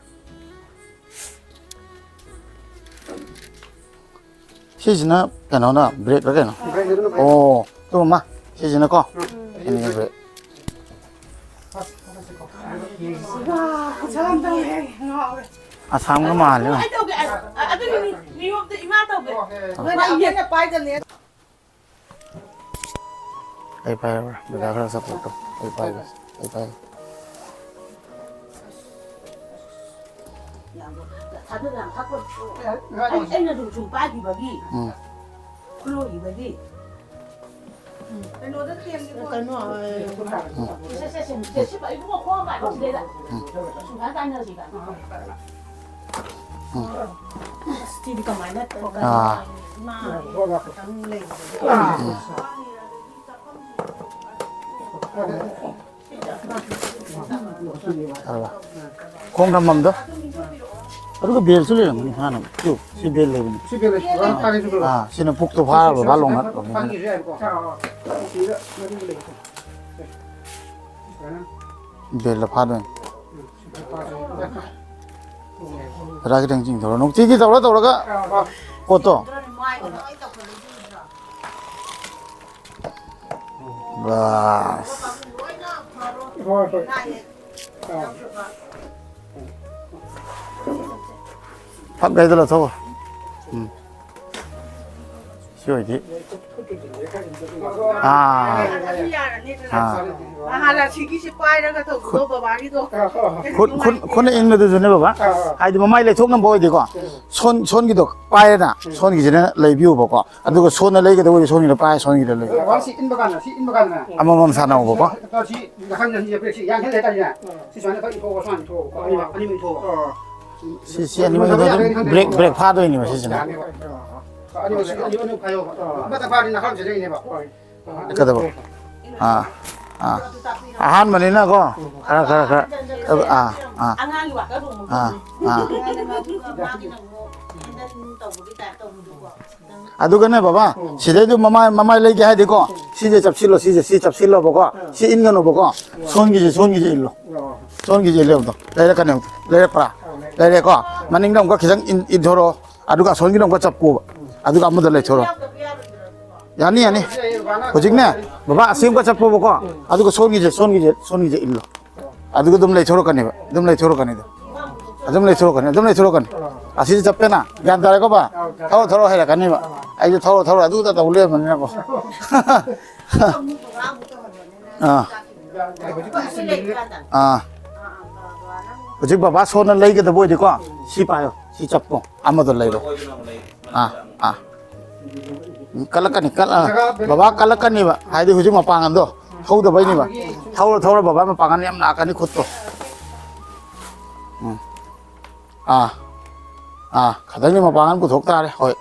ꯁꯤꯁꯤꯅ ꯀꯩꯅꯣꯅ brake ꯂ ꯀꯩꯅꯣ? Brake ꯅꯤ, ꯑꯗꯨꯅ brake꯫ ꯑꯣ, ꯇꯨ ꯃꯥ, ꯁꯤꯁꯤꯅꯀꯣ? ꯎꯝ꯫ ꯁꯤꯅ brake꯫ ꯋꯥ, ꯈꯨꯠꯁꯥ ꯑꯃ ꯇꯧꯔꯦ, ꯉꯥꯎꯔꯦ꯫ ꯑꯁꯥꯝꯒ ꯃꯥꯜꯂꯦ꯫ ꯑꯩ ꯇꯧꯒꯦ, ꯑ-, ꯑꯗꯨꯒꯤ ꯅꯤꯌꯣꯝꯗꯣ ꯏꯃꯥ ꯇꯧꯒꯦ꯫ ꯑꯣ, ꯍꯦ, ꯍꯦ꯫ ꯅꯣꯏꯅ ꯑꯃꯅ ꯄꯥꯏꯗꯅꯦ꯫ ꯑꯩ ꯄꯥꯏꯔꯕ꯭ꯔꯥ? ꯗꯗꯥ ꯈꯔ support ꯇꯧ꯫ ꯑꯩ ꯄꯥꯏꯒꯦ꯫ ꯑꯩ ꯄꯥꯏꯒꯦ꯫ ꯊꯥꯗꯣꯛ ꯌꯥꯝ ꯊꯛꯄ-, ꯑꯩ, ꯑꯩꯅ ꯑꯗꯨꯝ ꯁꯨꯝ ꯄꯥꯏꯈꯤꯕꯒꯤ, ꯎꯝ꯫ ꯈꯨꯂꯣꯏꯈꯤꯕꯒꯤ꯫ ꯀꯩꯅꯣ, ꯁꯦ, ꯁꯦ, ꯁꯦ, ꯁꯦ, ꯁꯦ, ꯏꯕꯨꯡꯉꯣ, ꯈꯣꯡ ꯄꯥꯏꯔꯣ ꯁꯤꯗꯩꯗ꯫ ꯁꯨꯃꯥꯏꯅ ꯄꯥꯏꯅꯔꯁꯤꯕ꯫ ꯑꯁ, ꯁꯤꯗꯤ ꯀꯃꯥꯏꯅ ꯇꯧꯔꯒ ꯑꯥ꯫ ꯏꯃꯥ ꯈꯛꯇꯪ ꯂꯩꯕꯗꯨꯗꯤ꯫ ꯑꯗꯨꯒ ꯈꯣꯡ ꯊꯝꯐꯝꯗꯣ꯫ ꯑꯗꯨꯒ ꯕꯦꯜꯁꯨ ꯂꯩꯔꯝꯒꯅꯤ ꯍꯥꯟꯅ꯫ ꯇꯨ, ꯁꯤ ꯕꯦꯜ ꯂꯩꯕꯅꯤ꯫ ꯁꯤ ꯕꯦꯜ ꯂꯩ꯫ ꯑꯥ, ꯁꯤꯅ ꯄꯨꯛꯇꯣ ꯐꯥꯔꯕ, ꯐꯥ ꯂꯣꯡꯍꯟ-, ꯂꯣꯡꯍꯟ-, ꯐꯥꯈꯤꯁꯨ ꯌꯥꯏꯕꯀꯣ꯫ ꯁꯤꯗ ꯃꯔꯤ ꯂꯩ꯫ ꯁꯨꯃꯥꯏꯅ꯫ ꯕꯦꯜꯗ ꯐꯥꯗꯣꯏꯅꯤ꯫ ꯎꯝ, ꯁꯤꯗ ꯐꯥꯗꯣꯏꯅꯤ꯫ ꯈꯔ ꯈꯤꯇꯪ ꯆꯤꯡꯊꯣꯔꯣ꯫ ꯅꯨꯡꯇꯤꯒꯤ ꯇꯧꯔ ꯇꯧꯔꯒ ꯑꯥ, ꯑꯥ꯫ ꯄꯣꯠꯇꯣ꯫ ꯕꯥꯁ꯫ ꯍꯣꯏ, ꯍꯣꯏ꯫ ꯑꯥ꯫ ꯐꯛ ꯀꯩꯗ ꯂꯧꯊꯣꯛꯑꯣ꯫ ꯎꯝ꯫ ꯁꯤ ꯑꯣꯏꯗꯤ꯫ ꯑꯥ꯫ ꯑꯥ꯫ ꯅꯍꯥꯟ ꯑꯁꯤꯒꯤꯁꯤ ꯄꯥꯏꯔꯒ ꯇꯧꯕꯗꯣ ꯕꯕꯥꯒꯤꯗꯣ꯫ ꯈꯨꯠ, ꯈꯨꯠ, ꯈꯨꯠꯅ ꯏꯟꯕꯗꯨꯁꯨꯅꯦ ꯕꯕꯥ꯫ ꯍꯥꯏꯗꯤ ꯃꯃꯥꯏ ꯂꯩꯊꯣꯛꯅꯕ ꯑꯣꯏꯗꯦꯀꯣ꯫ ꯁꯣꯟ-, ꯁꯣꯟꯒꯤꯗꯣ ꯄꯥꯏꯔꯦꯅ, ꯁꯣꯟꯒꯤꯁꯤꯅ ꯂꯩꯕꯤꯌꯨꯕꯀꯣ꯫ ꯑꯗꯨꯒ ꯁꯣꯟꯅ ꯂꯩꯒꯗꯕ ꯑꯣꯏꯗꯤ ꯁꯣꯝꯒꯤꯗ ꯄꯥꯏ, ꯁꯣꯝꯒꯤꯗ ꯂꯩ꯫ ꯕꯕꯥ, ꯁꯤ ꯏꯟꯕ ꯀꯥꯟꯗ, ꯁꯤ ꯏꯟꯕ ꯀꯥꯟꯗꯅꯦ꯫ ꯑꯃꯃꯝ ꯁꯥꯟꯅꯧꯕꯀꯣ꯫ ꯁꯤ ꯅꯥꯀꯟ ꯑꯅꯤꯁꯦ ꯕ꯭ꯔꯦꯛꯁꯤ ꯌꯥꯡꯈꯩ ꯂꯩ ꯍꯥꯏꯇꯥꯔꯦꯅꯦ꯫ ꯁꯤ ꯁꯨꯃꯥꯏꯅ ꯈꯔ ꯏꯟꯊꯣꯛꯑꯣ, ꯁꯨꯃꯥꯏꯅ ꯏꯟꯊꯣꯛꯑꯣ꯫ ꯑꯅꯤꯃꯛ, ꯑꯅꯤꯃꯛ ꯏꯟꯊꯣꯛꯑꯣ꯫ ꯁꯤ, ꯁꯤ ꯑꯅꯤꯃꯛ ꯌꯥꯡꯈꯩ, ꯌꯥꯡꯈꯩ ꯕ꯭ꯔꯦꯛ, ꯕ꯭ꯔꯦꯛ ꯐꯥꯗꯣꯏꯅꯦꯕ ꯁꯤꯁꯤꯅ꯫ ꯌꯥꯅꯦꯕ꯫ ꯑꯅꯤꯃꯛ ꯁꯤ, ꯑꯅꯤꯃꯛ ꯑꯗꯨꯝ ꯐꯥꯏꯌꯣꯕ꯫ ꯑꯃꯇ ꯐꯥꯔꯗꯤ ꯅꯥꯀꯟ ꯆꯦꯜꯂꯛꯏꯅꯦꯕ꯫ ꯀꯗꯧꯕ? ꯑꯥ, ꯑꯥ꯫ ꯑꯍꯥꯟꯕꯅꯤꯅꯀꯣ, ꯈꯔ, ꯈꯔ, ꯈꯔ, ꯑꯥ, ꯑꯥ꯫ ꯑꯉꯥꯡꯒꯤ ꯋꯥꯀꯔ ꯔꯨꯝ ꯑꯥ, ꯑꯥ꯫ ꯑꯗꯨꯒꯅꯦ ꯕꯕꯥ, ꯁꯤꯗꯩꯗꯨ ꯃꯃꯥꯏ, ꯃꯃꯥꯏ ꯂꯩꯒꯦ ꯍꯥꯏꯗꯤꯀꯣ, ꯁꯤꯁꯦ ꯆꯞꯁꯤꯜꯂꯣ, ꯁꯤꯁꯦ, ꯁꯤ ꯆꯞꯁꯤꯜꯂꯣꯕꯀꯣ, ꯁꯤ ꯏꯟꯒꯅꯨꯕꯀꯣ, ꯁꯣꯟꯒꯤꯁꯦ, ꯁꯣꯟꯒꯤꯁꯦ ꯏꯜꯂꯣ, ꯁꯣꯟꯒꯤꯁꯦ ꯏꯜꯂꯣ ꯑꯝꯇ, ꯂꯩꯔꯛꯀꯅꯤ ꯑꯝꯇ, ꯂꯩꯔꯛꯄ꯭ꯔꯥ? ꯂꯩꯔꯦꯀꯣ? ꯃꯅꯤꯡꯗ ꯑꯃꯨꯛꯀ ꯈꯤꯇꯪ ꯏꯟ-, ꯏꯟꯊꯣꯔꯛꯑꯣ, ꯑꯗꯨꯒ ꯑꯁꯣꯟꯒꯤꯗ ꯑꯃꯨꯛꯀ ꯆꯞꯄꯣꯕ, ꯑꯗꯨꯒ ꯑꯃꯗ ꯂꯩꯊꯣꯔꯛꯑꯣ꯫ ꯌꯥꯅꯤ, ꯌꯥꯅꯤ꯫ ꯍꯧꯖꯤꯛꯅꯦ, ꯕꯕꯥ, ꯑꯁꯤ ꯑꯃꯨꯛꯀ ꯆꯞꯄꯣꯕꯀꯣ, ꯑꯗꯨꯒ ꯁꯣꯟꯒꯤꯁꯦ, ꯁꯣꯟꯒꯤꯁꯦ, ꯁꯣꯟꯒꯤꯁꯦ ꯏꯜꯂꯣ꯫ ꯑꯗꯨꯒ ꯑꯗꯨꯝ ꯂꯩꯊꯣꯔꯛꯀꯅꯦꯕ, ꯑꯗꯨꯝ ꯂꯩꯊꯣꯔꯛꯀꯅꯤꯗ꯫ ꯑꯗꯨꯝ ꯂꯩꯊꯣꯔꯛꯀꯅꯤ, ꯑꯗꯨꯝ ꯂꯩꯊꯣꯔꯛꯀꯅꯤ꯫ ꯑꯁꯤꯗꯤ ꯆꯞꯄꯦꯅ, ꯒ꯭ꯌꯥꯟ ꯇꯥꯔꯦꯀꯣ ꯕꯥ? ꯊꯧꯔ ꯊꯧꯔ ꯍꯩꯔꯛꯀꯅꯦꯕ꯫ ꯑꯩꯁꯨ ꯊꯧꯔ ꯊꯧꯔ ꯑꯗꯨꯗ ꯇꯧ ꯂꯩꯔꯝꯕꯅꯤꯅꯀꯣ꯫ ꯑꯥ꯫ ꯑꯥ꯫ ꯍꯧꯖꯤꯛ ꯕꯕꯥ ꯁꯣꯟꯅ ꯂꯩꯒꯗꯕ ꯑꯣꯏꯗꯤꯀꯣ, ꯁꯤ ꯄꯥꯏꯌꯣ, ꯁꯤ ꯆꯞꯄꯣ, ꯑꯃꯗꯣ ꯂꯩꯔꯣ꯫ ꯑꯥ, ꯑꯥ꯫ ꯀꯜꯂꯛꯀꯅꯤ, ꯀꯜꯂ-, ꯕꯕꯥ ꯀꯜꯂꯛꯀꯅꯤꯕ, ꯍꯥꯏꯗꯤ ꯍꯧꯖꯤꯛ ꯃꯄꯥꯡꯒꯜꯗꯣ ꯊꯧꯗꯕꯩꯅꯦꯕ꯫ ꯊꯧꯔ ꯊꯧꯔ ꯕꯕꯥ ꯃꯄꯥꯡꯒꯜ ꯌꯥꯝ ꯂꯥꯛꯀꯅꯤ ꯈꯨꯠꯇꯣ꯫ ꯎꯝ꯫ ꯑꯥ, ꯑꯥ, ꯈꯇꯪꯗꯤ ꯃꯄꯥꯡꯒꯜ ꯄꯨꯊꯣꯛ ꯇꯥꯔꯦ꯫ ꯍꯣꯏ,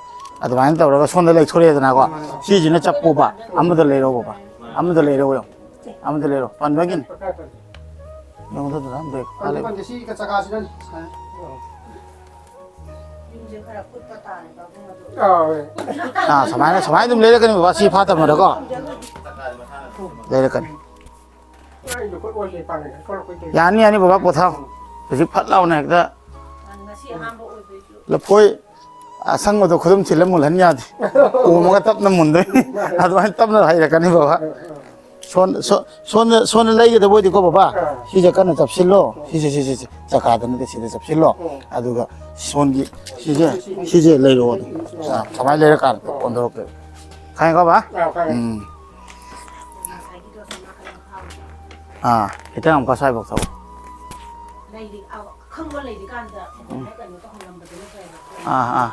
ꯑꯗꯨꯃꯥꯏꯅ ꯇꯧꯔꯒ ꯁꯣꯝꯗ ꯂꯩꯊꯣꯔꯛꯑꯦꯗꯅꯀꯣ꯫ ꯁꯤꯁꯤꯅ ꯆꯞꯄꯨꯕ꯫ ꯑꯃꯗ ꯂꯩꯔꯣ ꯕꯕꯥ, ꯑꯃꯗ ꯂꯩꯔꯣ ꯌꯦꯡꯉꯣ꯫ ꯑꯃꯗ ꯂꯩꯔꯣ, ꯄꯟꯕꯒꯤꯅꯤ꯫ ꯌꯦꯡꯉꯨꯗ ꯗꯗꯥ, ꯕ꯭ꯔꯦꯛ ꯐꯥ ꯂꯩ꯫ ꯄꯟꯗꯦ, ꯁꯤ ꯆꯀꯥꯁꯤꯅꯅꯤ꯫ ꯌꯨꯝꯁꯦ ꯈꯔ ꯀꯨꯠꯄ ꯇꯥꯔꯦ, ꯄꯥꯕꯨꯡ ꯑꯗꯨ꯫ ꯑꯥ, ꯍꯣꯏ꯫ ꯑꯥ, ꯁꯨꯃꯥꯏꯅ, ꯁꯨꯃꯥꯏꯅ ꯑꯗꯨꯝ ꯂꯩꯔꯛꯀꯅꯤ ꯕꯕꯥ, ꯁꯤ ꯐꯥ ꯊꯝꯃꯗꯀꯣ꯫ ꯂꯩꯔꯛꯀꯅꯤ꯫ ꯌꯥꯅꯤ, ꯌꯥꯅꯤ ꯕꯕꯥ, ꯄꯣꯊꯥꯎ꯫ ꯍꯧꯖꯤꯛ ꯐꯠ ꯂꯥꯎꯅ ꯍꯦꯛꯇ ꯉꯁꯤ ꯑꯍꯥꯟꯕ ꯑꯣꯏꯕꯩꯁꯨ꯫ ꯂꯐꯣꯏ ꯑꯁꯪꯕꯗꯣ ꯈꯨꯗꯨꯝ ꯊꯤꯜꯂ ꯃꯨꯜꯍꯟ ꯌꯥꯗꯦ꯫ ꯑꯣꯝꯃꯒ ꯇꯞꯅ ꯃꯨꯟꯗꯣꯏꯅꯤ꯫ ꯑꯗꯨꯃꯥꯏꯅ ꯇꯞꯅ ꯍꯩꯔꯛꯀꯅꯤ ꯕꯕꯥ꯫ ꯁꯣꯟ-, ꯁꯣ-, ꯁꯣꯟꯅ, ꯁꯣꯟꯅ ꯂꯩꯒꯗꯕ ꯑꯣꯏꯗꯤꯀꯣ ꯕꯕꯥ, ꯑꯥ꯫ ꯁꯤꯁꯦ ꯀꯟꯅ ꯆꯞꯁꯤꯜꯂꯣ꯫ ꯁꯤꯁꯦ, ꯁꯤꯁꯦ, ꯁꯤꯁꯦ ꯆꯀꯥꯗ ꯅꯠꯇꯦ, ꯁꯤꯗ ꯆꯞꯁꯤꯜꯂꯣ꯫ ꯑꯣ꯫ ꯑꯗꯨꯒ ꯁꯣꯟꯒꯤ ꯁꯤꯁꯦ, ꯁꯤꯁꯦ ꯂꯩꯔꯛꯑꯣ ꯑꯗꯨꯝ꯫ ꯑꯥ, ꯀꯃꯥꯏꯅ ꯂꯩꯔꯀꯥꯟꯗ ꯑꯣꯟꯊꯣꯔꯛꯀꯦ꯫ ꯈꯪꯉꯦꯀꯣ ꯕꯕꯥ? ꯑꯥ, ꯈꯪꯉꯦ꯫ ꯎꯝ꯫ ꯑꯥ, ꯈꯤꯇꯪ ꯑꯃꯨꯛꯀ ꯁ꯭ꯋꯥꯏꯐꯥꯎ ꯊꯧ꯫ ꯂꯩꯔꯤ-, ꯑ, ꯑꯈꯪꯕ ꯂꯩꯔꯤꯀꯥꯟꯗ ꯐꯖꯅ ꯀꯩꯅꯣ ꯇꯧꯍꯜꯂꯝꯕꯗꯨꯅ ꯐꯩꯌꯦꯕ꯫ ꯑꯥ, ꯑꯥ꯫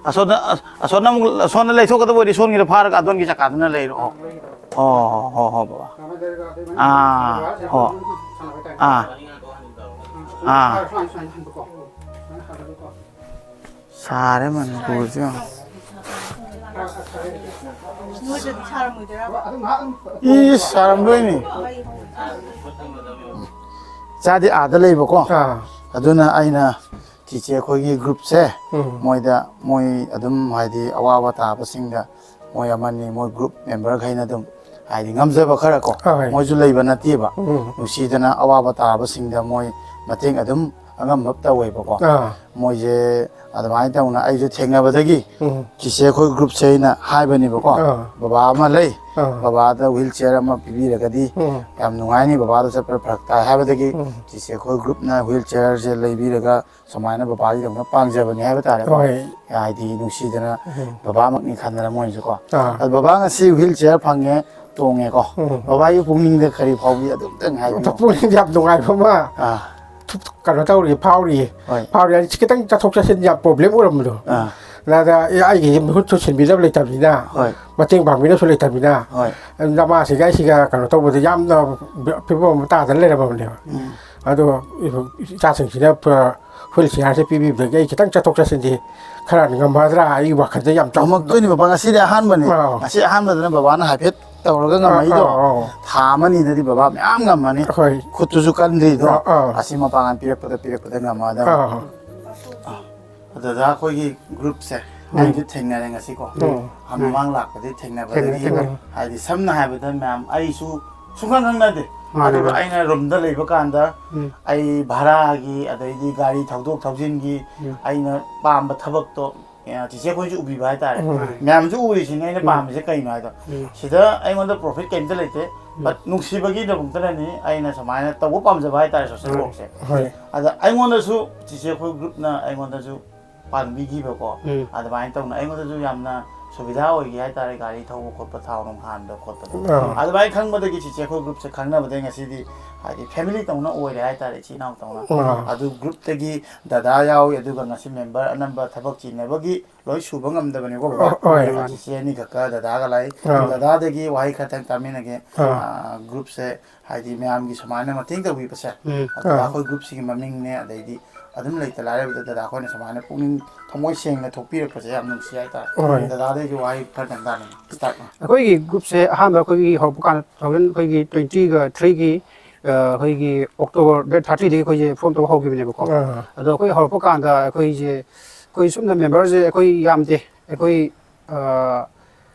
ꯑꯁꯣꯝꯗ, ꯑꯁ-, ꯑꯁꯣꯝꯗ ꯑꯃꯨꯛ, ꯑꯁꯣꯝꯗ ꯂꯩꯊꯣꯛꯀꯗꯕ ꯑꯣꯏꯔꯗꯤ ꯁꯣꯝꯒꯤꯗ ꯐꯥꯔꯒ ꯑꯗꯣꯝꯒꯤ ꯆꯀꯥꯗꯨꯅ ꯂꯩꯔꯛꯑꯣ꯫ ꯑꯣ, ꯍꯣ, ꯍꯣ, ꯕꯕꯥ꯫ ꯑꯥ, ꯍꯣ꯫ ꯑꯥ꯫ ꯑꯥ꯫ ꯁꯥꯔꯦ ꯃꯅꯤꯄꯨꯔꯁꯦ ꯌꯥꯝ꯫ ꯅꯣꯏꯗꯗꯤ ꯁꯥꯔꯝꯃꯣꯏꯗꯣꯏꯔꯕ? ꯏꯁ, ꯁꯥꯔꯝꯗꯣꯏꯅꯤ꯫ ꯏꯆꯥꯗꯤ ꯑꯥꯗ ꯂꯩꯕꯀꯣ꯫ ꯑꯥ꯫ ꯑꯗꯨꯅ ꯑꯩꯅ ꯆꯤꯆꯦ ꯑꯩꯈꯣꯏꯒꯤ ꯒ꯭ꯔꯨꯞꯁꯦ, ꯎꯝ꯫ ꯃꯣꯏꯗ, ꯃꯣꯏ ꯑꯗꯨꯝ ꯍꯥꯏꯗꯤ ꯑꯋꯥꯕ ꯇꯥꯕꯁꯤꯡꯗ ꯃꯣꯏ ꯑꯃꯅꯤ, ꯃꯣꯏ ꯒ꯭ꯔꯨꯞ ꯃꯦꯝꯕꯔꯈꯩꯅ ꯑꯗꯨꯝ ꯍꯥꯏꯗꯤ ꯉꯝꯖꯕ ꯈꯔ ꯀꯣ, ꯍꯣꯏ꯫ ꯃꯣꯏꯁꯨ ꯂꯩꯕ ꯅꯠꯇꯦꯕ꯫ ꯎꯝ꯫ ꯅꯨꯡꯁꯤꯗꯅ ꯑꯋꯥꯕ ꯇꯥꯕꯁꯤꯡꯗ ꯃꯣꯏ ꯃꯇꯦꯡ ꯑꯗꯨꯝ ꯑꯉꯝꯕ ꯇꯧꯋꯦꯕꯀꯣ꯫ ꯑꯥ꯫ ꯃꯣꯏꯁꯦ ꯑꯗꯨꯃꯥꯏꯅ ꯇꯧꯅ ꯑꯩꯁꯨ ꯊꯦꯡꯅꯕꯗꯒꯤ ꯎꯝ꯫ ꯆꯤꯆꯦ ꯑꯩꯈꯣꯏ ꯒ꯭ꯔꯨꯞꯁꯦ ꯑꯩꯅ ꯍꯥꯏꯕꯅꯦꯕꯀꯣ, ꯑꯥ꯫ ꯕꯕꯥ ꯑꯃ ꯂꯩ, ꯑꯥ꯫ ꯕꯕꯥꯗ ꯋꯤꯜ ꯆꯤꯌꯔ ꯑꯃ ꯄꯤꯕꯤꯔꯒꯗꯤ ꯎꯝ꯫ ꯌꯥꯝ ꯅꯨꯡꯉꯥꯏꯅꯤ, ꯕꯕꯥꯗꯣ ꯆꯠꯄꯗ ꯐꯔꯛ ꯇꯥꯏ ꯍꯥꯏꯕꯗꯒꯤ ꯎꯝ꯫ ꯆꯤꯆꯦ ꯑꯩꯈꯣꯏ ꯒ꯭ꯔꯨꯞꯅ ꯋꯤꯜ ꯆꯤꯌꯔꯁꯦ ꯂꯩꯕꯤꯔꯒ ꯁꯨꯃꯥꯏꯅ ꯕꯕꯥꯒꯤꯗꯃꯛ ꯄꯥꯡꯖꯕꯅꯤ ꯍꯥꯏꯕ ꯇꯥꯔꯦꯀꯣ꯫ ꯍꯣꯏ꯫ ꯍꯥꯏꯗꯤ ꯅꯨꯡꯁꯤꯗꯅ ꯎꯝ꯫ ꯕꯕꯥꯃꯛꯅꯤ ꯈꯟꯗꯅ ꯃꯣꯏꯁꯨꯀꯣ꯫ ꯑꯥ꯫ ꯑꯗꯣ ꯕꯕꯥ ꯉꯁꯤ ꯋꯤꯜ ꯆꯤꯌꯔ ꯐꯪꯉꯦ, ꯇꯣꯡꯉꯦꯀꯣ꯫ ꯎꯝ꯫ ꯕꯕꯥꯒꯤ ꯄꯨꯛꯅꯤꯡꯗ ꯀꯔꯤ ꯐꯥꯎꯏ ꯑꯗꯨꯝꯇꯪ ꯍꯥꯏꯕꯤꯌꯨ꯫ ꯄꯨꯛꯅꯤꯡ ꯌꯥꯝ ꯅꯨꯡꯉꯥꯏꯕ ꯑꯃ ꯑꯥ꯫ ꯊꯨꯞ-, ꯀꯩꯅꯣ ꯇꯧꯔꯤ, ꯐꯥꯎꯔꯤ꯫ ꯍꯣꯏ꯫ ꯐꯥꯎꯔꯤ ꯍꯥꯏꯗꯤ ꯈꯤꯇꯪ ꯆꯠꯊꯣꯛ ꯆꯠꯁꯤꯟ ꯌꯥꯝ ꯄ꯭ꯔꯣꯕ꯭ꯂꯦꯝ ꯑꯣꯏꯔꯝꯕꯗꯣ꯫ ꯑꯥ꯫ ꯅꯥꯗ ꯑꯦ, ꯑꯩꯒꯤ ꯃꯍꯨꯠꯁꯨ ꯁꯤꯟꯕꯤꯅꯕ ꯂꯩꯇꯕꯅꯤꯅ, ꯍꯣꯏ ꯃꯇꯦꯡ ꯄꯥꯡꯕꯤꯅꯕꯁꯨ ꯂꯩꯇꯕꯅꯤꯅ, ꯍꯣꯏ ꯅꯃꯥꯁꯤꯒ ꯑꯩꯁꯤꯒ ꯀꯩꯅꯣ ꯇꯧꯕꯗ ꯌꯥꯝꯅ ꯐꯤꯕꯝ ꯑꯃ ꯇꯥꯗꯅ ꯂꯩꯔꯝꯃꯕꯅꯦꯕ꯫ ꯎꯝ ꯑꯗꯣ ꯏꯆꯥꯁꯤꯡꯁꯤꯅ ꯍ꯭ꯋꯤꯜ ꯆꯤꯌꯥꯔꯁꯦ ꯄꯤꯕꯤꯕꯗꯒꯤ ꯑꯩ ꯈꯤꯇꯪ ꯆꯠꯊꯣꯛ ꯆꯠꯁꯤꯟꯗꯤ ꯈꯔ ꯉꯝꯃꯗ꯭ꯔꯥ, ꯑꯩ ꯋꯥꯈꯜꯗ ꯌꯥꯝ ꯆꯥꯎ- ꯉꯝꯃꯛꯇꯣꯏꯅꯤ ꯕꯕꯥ, ꯉꯁꯤꯗꯤ ꯑꯍꯥꯟꯕꯅꯤ꯫ ꯑꯥ꯫ ꯉꯁꯤ ꯑꯍꯥꯟꯕꯗꯅ ꯕꯕꯥꯅ ꯍꯥꯏꯐꯦꯠ ꯇꯧꯔꯒ ꯉꯝꯃꯛꯏꯗꯣ꯫ ꯑꯥ, ꯑꯥ, ꯑꯥ꯫ ꯊꯥ ꯑꯃꯅꯤꯗꯗꯤ ꯕꯕꯥ ꯃꯌꯥꯝ ꯉꯝꯃꯅꯤ꯫ ꯍꯣꯏ꯫ ꯈꯨꯠꯇꯨꯁꯨ ꯀꯟꯗ꯭ꯔꯤꯗꯣ꯫ ꯑꯥ, ꯑꯥ꯫ ꯑꯁꯤ ꯃꯄꯥꯡꯒꯜ ꯄꯤꯔꯛꯄꯗ ꯄꯤꯔꯛꯄꯗ ꯉꯝꯃꯗꯕ꯫ ꯑꯥ꯫ ꯑꯗꯨꯗ ꯑꯩꯈꯣꯏꯒꯤ ꯒ꯭ꯔꯨꯞꯁꯦ ꯑꯩꯁꯨ ꯊꯦꯡꯅꯔꯦ ꯉꯁꯤꯀꯣ꯫ ꯎꯝ꯫ ꯃꯃꯥꯡ ꯂꯥꯛꯄꯗꯤ ꯊꯦꯡꯅꯕꯗꯒꯤ, ꯊꯦꯡꯅꯔꯦ, ꯊꯦꯡꯅꯔꯦ꯫ ꯍꯥꯏꯗꯤ ꯁꯝꯅ ꯍꯥꯏꯔꯕꯗ ꯃꯌꯥꯝ ꯑꯩꯁꯨ ꯁꯨꯡꯈꯪ ꯈꯪꯅꯗꯦ꯫ ꯃꯥꯅꯦ, ꯑꯗꯨꯒ ꯃꯥꯅꯦ꯫ ꯑꯩꯅ ꯔꯨꯝꯗ ꯂꯩꯕ ꯀꯥꯟꯗ ꯎꯝ꯫ ꯑꯩ ꯚꯔꯥꯒꯤ, ꯑꯗꯩꯗꯤ ꯒꯥꯔꯤ ꯊꯧꯗꯣꯛ ꯊꯧꯖꯤꯟꯒꯤ, ꯎꯝ꯫ ꯑꯩꯅ ꯄꯥꯝꯕ ꯊꯕꯛꯇꯣ, ꯑ, ꯆꯤꯆꯦ ꯑꯩꯈꯣꯏꯁꯨ ꯎꯕꯤꯕ ꯍꯥꯏꯇꯥꯔꯦ꯫ ꯎꯝ꯫ ꯃꯌꯥꯝꯁꯨ ꯎꯔꯤꯁꯤꯅꯦ ꯑꯩꯅ ꯎꯝ꯫ ꯄꯥꯝꯃꯤꯁꯦ ꯀꯩꯅꯣ ꯍꯥꯏꯗꯣ꯫ ꯎꯝ꯫ ꯁꯤꯗ ꯑꯩꯉꯣꯟꯗ ꯄ꯭ꯔꯣꯐꯤꯠ ꯀꯩꯝꯇ ꯂꯩꯇꯦ꯫ ꯎꯝ꯫ ꯕꯠ ꯅꯨꯡꯁꯤꯕꯒꯤꯗꯃꯛꯇꯅꯅꯤ ꯑꯩꯅ ꯁꯨꯃꯥꯏꯅ ꯇꯧꯕ ꯄꯥꯝꯖꯕ ꯍꯥꯏꯇꯥꯔꯦ, ꯁꯣꯁꯦꯜ ꯎꯝ꯫ ꯋꯥꯔꯛꯁꯦ꯫ ꯍꯣꯏ꯫ ꯑꯗ ꯑꯩꯉꯣꯟꯗꯁꯨ ꯆꯤꯆꯦ ꯑꯩꯈꯣꯏ ꯒ꯭ꯔꯨꯞꯅ ꯑꯩꯉꯣꯟꯗꯁꯨ ꯄꯥꯡꯕꯤꯈꯤꯕꯀꯣ꯫ ꯎꯝ꯫ ꯑꯗꯨꯃꯥꯏꯅ ꯇꯧꯅ ꯑꯩꯉꯣꯟꯗꯁꯨ ꯌꯥꯝꯅ ꯁꯨꯕꯤꯙꯥ ꯑꯣꯏꯈꯤ ꯍꯥꯏꯇꯥꯔꯦ, ꯒꯥꯔꯤ ꯊꯧꯕ ꯈꯣꯠꯄ, ꯊꯥꯎ ꯅꯨꯡ ꯍꯥꯟꯕ ꯈꯣꯠꯄꯗ꯫ ꯑꯥ꯫ ꯑꯗꯨꯃꯥꯏꯅ ꯈꯪꯕꯗꯒꯤ ꯆꯤꯆꯦ ꯑꯩꯈꯣꯏ ꯒ꯭ꯔꯨꯞꯁꯦ ꯈꯪꯅꯕꯗꯒꯤ ꯉꯁꯤꯗꯤ ꯍꯥꯏꯗꯤ ꯐꯦꯃꯤꯂꯤ ꯇꯧꯅ ꯑꯣꯏꯔꯦ ꯍꯥꯏꯇꯥꯔꯦ, ꯏꯆꯤꯜ ꯏꯅꯥꯎ ꯇꯧꯅ꯫ ꯑꯥ꯫ ꯑꯗꯨ ꯒ꯭ꯔꯨꯞꯇꯒꯤ ꯗꯗꯥ ꯌꯥꯎꯏ, ꯑꯗꯨꯒ ꯉꯁꯤ ꯃꯦꯝꯕꯔ ꯑꯅꯝꯕ ꯊꯕꯛ ꯆꯤꯟꯅꯕꯒꯤ ꯂꯣꯏ ꯁꯨꯕ ꯉꯝꯗꯕꯅꯤꯀꯣ ꯕꯕꯥ꯫ ꯑ, ꯍꯣꯏ꯫ ꯆꯤꯆꯦ ꯑꯅꯤꯈꯛꯀ ꯗꯗꯥꯒ ꯂꯥꯛꯏ꯫ ꯑꯥ꯫ ꯗꯗꯥꯗꯒꯤ ꯋꯥꯍꯩ ꯈꯔꯇꯪ ꯇꯥꯃꯤꯟꯅꯒꯦ꯫ ꯑꯥ꯫ ꯑꯥ, ꯒ꯭ꯔꯨꯞꯁꯦ ꯍꯥꯏꯗꯤ ꯃꯌꯥꯝꯒꯤ ꯁꯨꯃꯥꯏꯅ ꯃꯇꯦꯡ ꯇꯧꯕꯤꯕꯁꯦ, ꯎꯝ꯫ ꯑꯗꯨꯗ ꯑꯥ꯫ ꯑꯩꯈꯣꯏ ꯒ꯭ꯔꯨꯞꯁꯤꯒꯤ ꯃꯃꯤꯡꯅꯦ, ꯑꯗꯩꯗꯤ ꯑꯗꯨꯝ ꯂꯩꯇ ꯂꯥꯏꯔꯕꯗ ꯗꯗꯥ ꯑꯩꯈꯣꯏꯅ ꯁꯨꯃꯥꯏꯅ ꯄꯨꯛꯅꯤꯡ ꯊꯃꯣꯏ ꯁꯦꯡꯅ ꯊꯣꯛꯄꯤꯔꯛꯄꯁꯦ ꯌꯥꯝ ꯅꯨꯡꯁꯤ ꯍꯥꯏꯇꯥꯔꯦ꯫ ꯍꯣꯏ꯫ ꯗꯗꯥꯗꯩꯁꯨ ꯋꯥꯍꯩ ꯈꯔꯇꯪ ꯇꯥꯅꯤꯡꯉꯤ꯫ ꯁ꯭ꯇꯥꯔꯠꯅ꯫ ꯑꯩꯈꯣꯏꯒꯤ ꯒ꯭ꯔꯨꯞꯁꯦ ꯑꯍꯥꯟꯕ ꯑꯩꯈꯣꯏꯒꯤ ꯍꯧꯔꯛꯄ ꯀꯥꯟꯗ two thousand ꯑꯩꯈꯣꯏꯒꯤ twenty ꯒ three ꯒꯤ, ꯑ, ꯑꯩꯈꯣꯏꯒꯤ October date thirty ꯗꯒꯤ ꯑꯩꯈꯣꯏꯁꯦ ꯐꯣꯝ ꯇꯧꯕ ꯍꯧꯈꯤꯕꯅꯦꯕꯀꯣ꯫ ꯑꯥ꯫ ꯑꯗꯣ ꯑꯩꯈꯣꯏ ꯍꯧꯔꯛꯄ ꯀꯥꯟꯗ ꯑꯩꯈꯣꯏꯁꯦ, ꯑꯩꯈꯣꯏ ꯁꯨꯝꯅ ꯃꯦꯝꯕꯔꯁꯦ ꯑꯩꯈꯣꯏ ꯌꯥꯝꯗꯦ, ꯑꯩꯈꯣꯏ, ꯑ,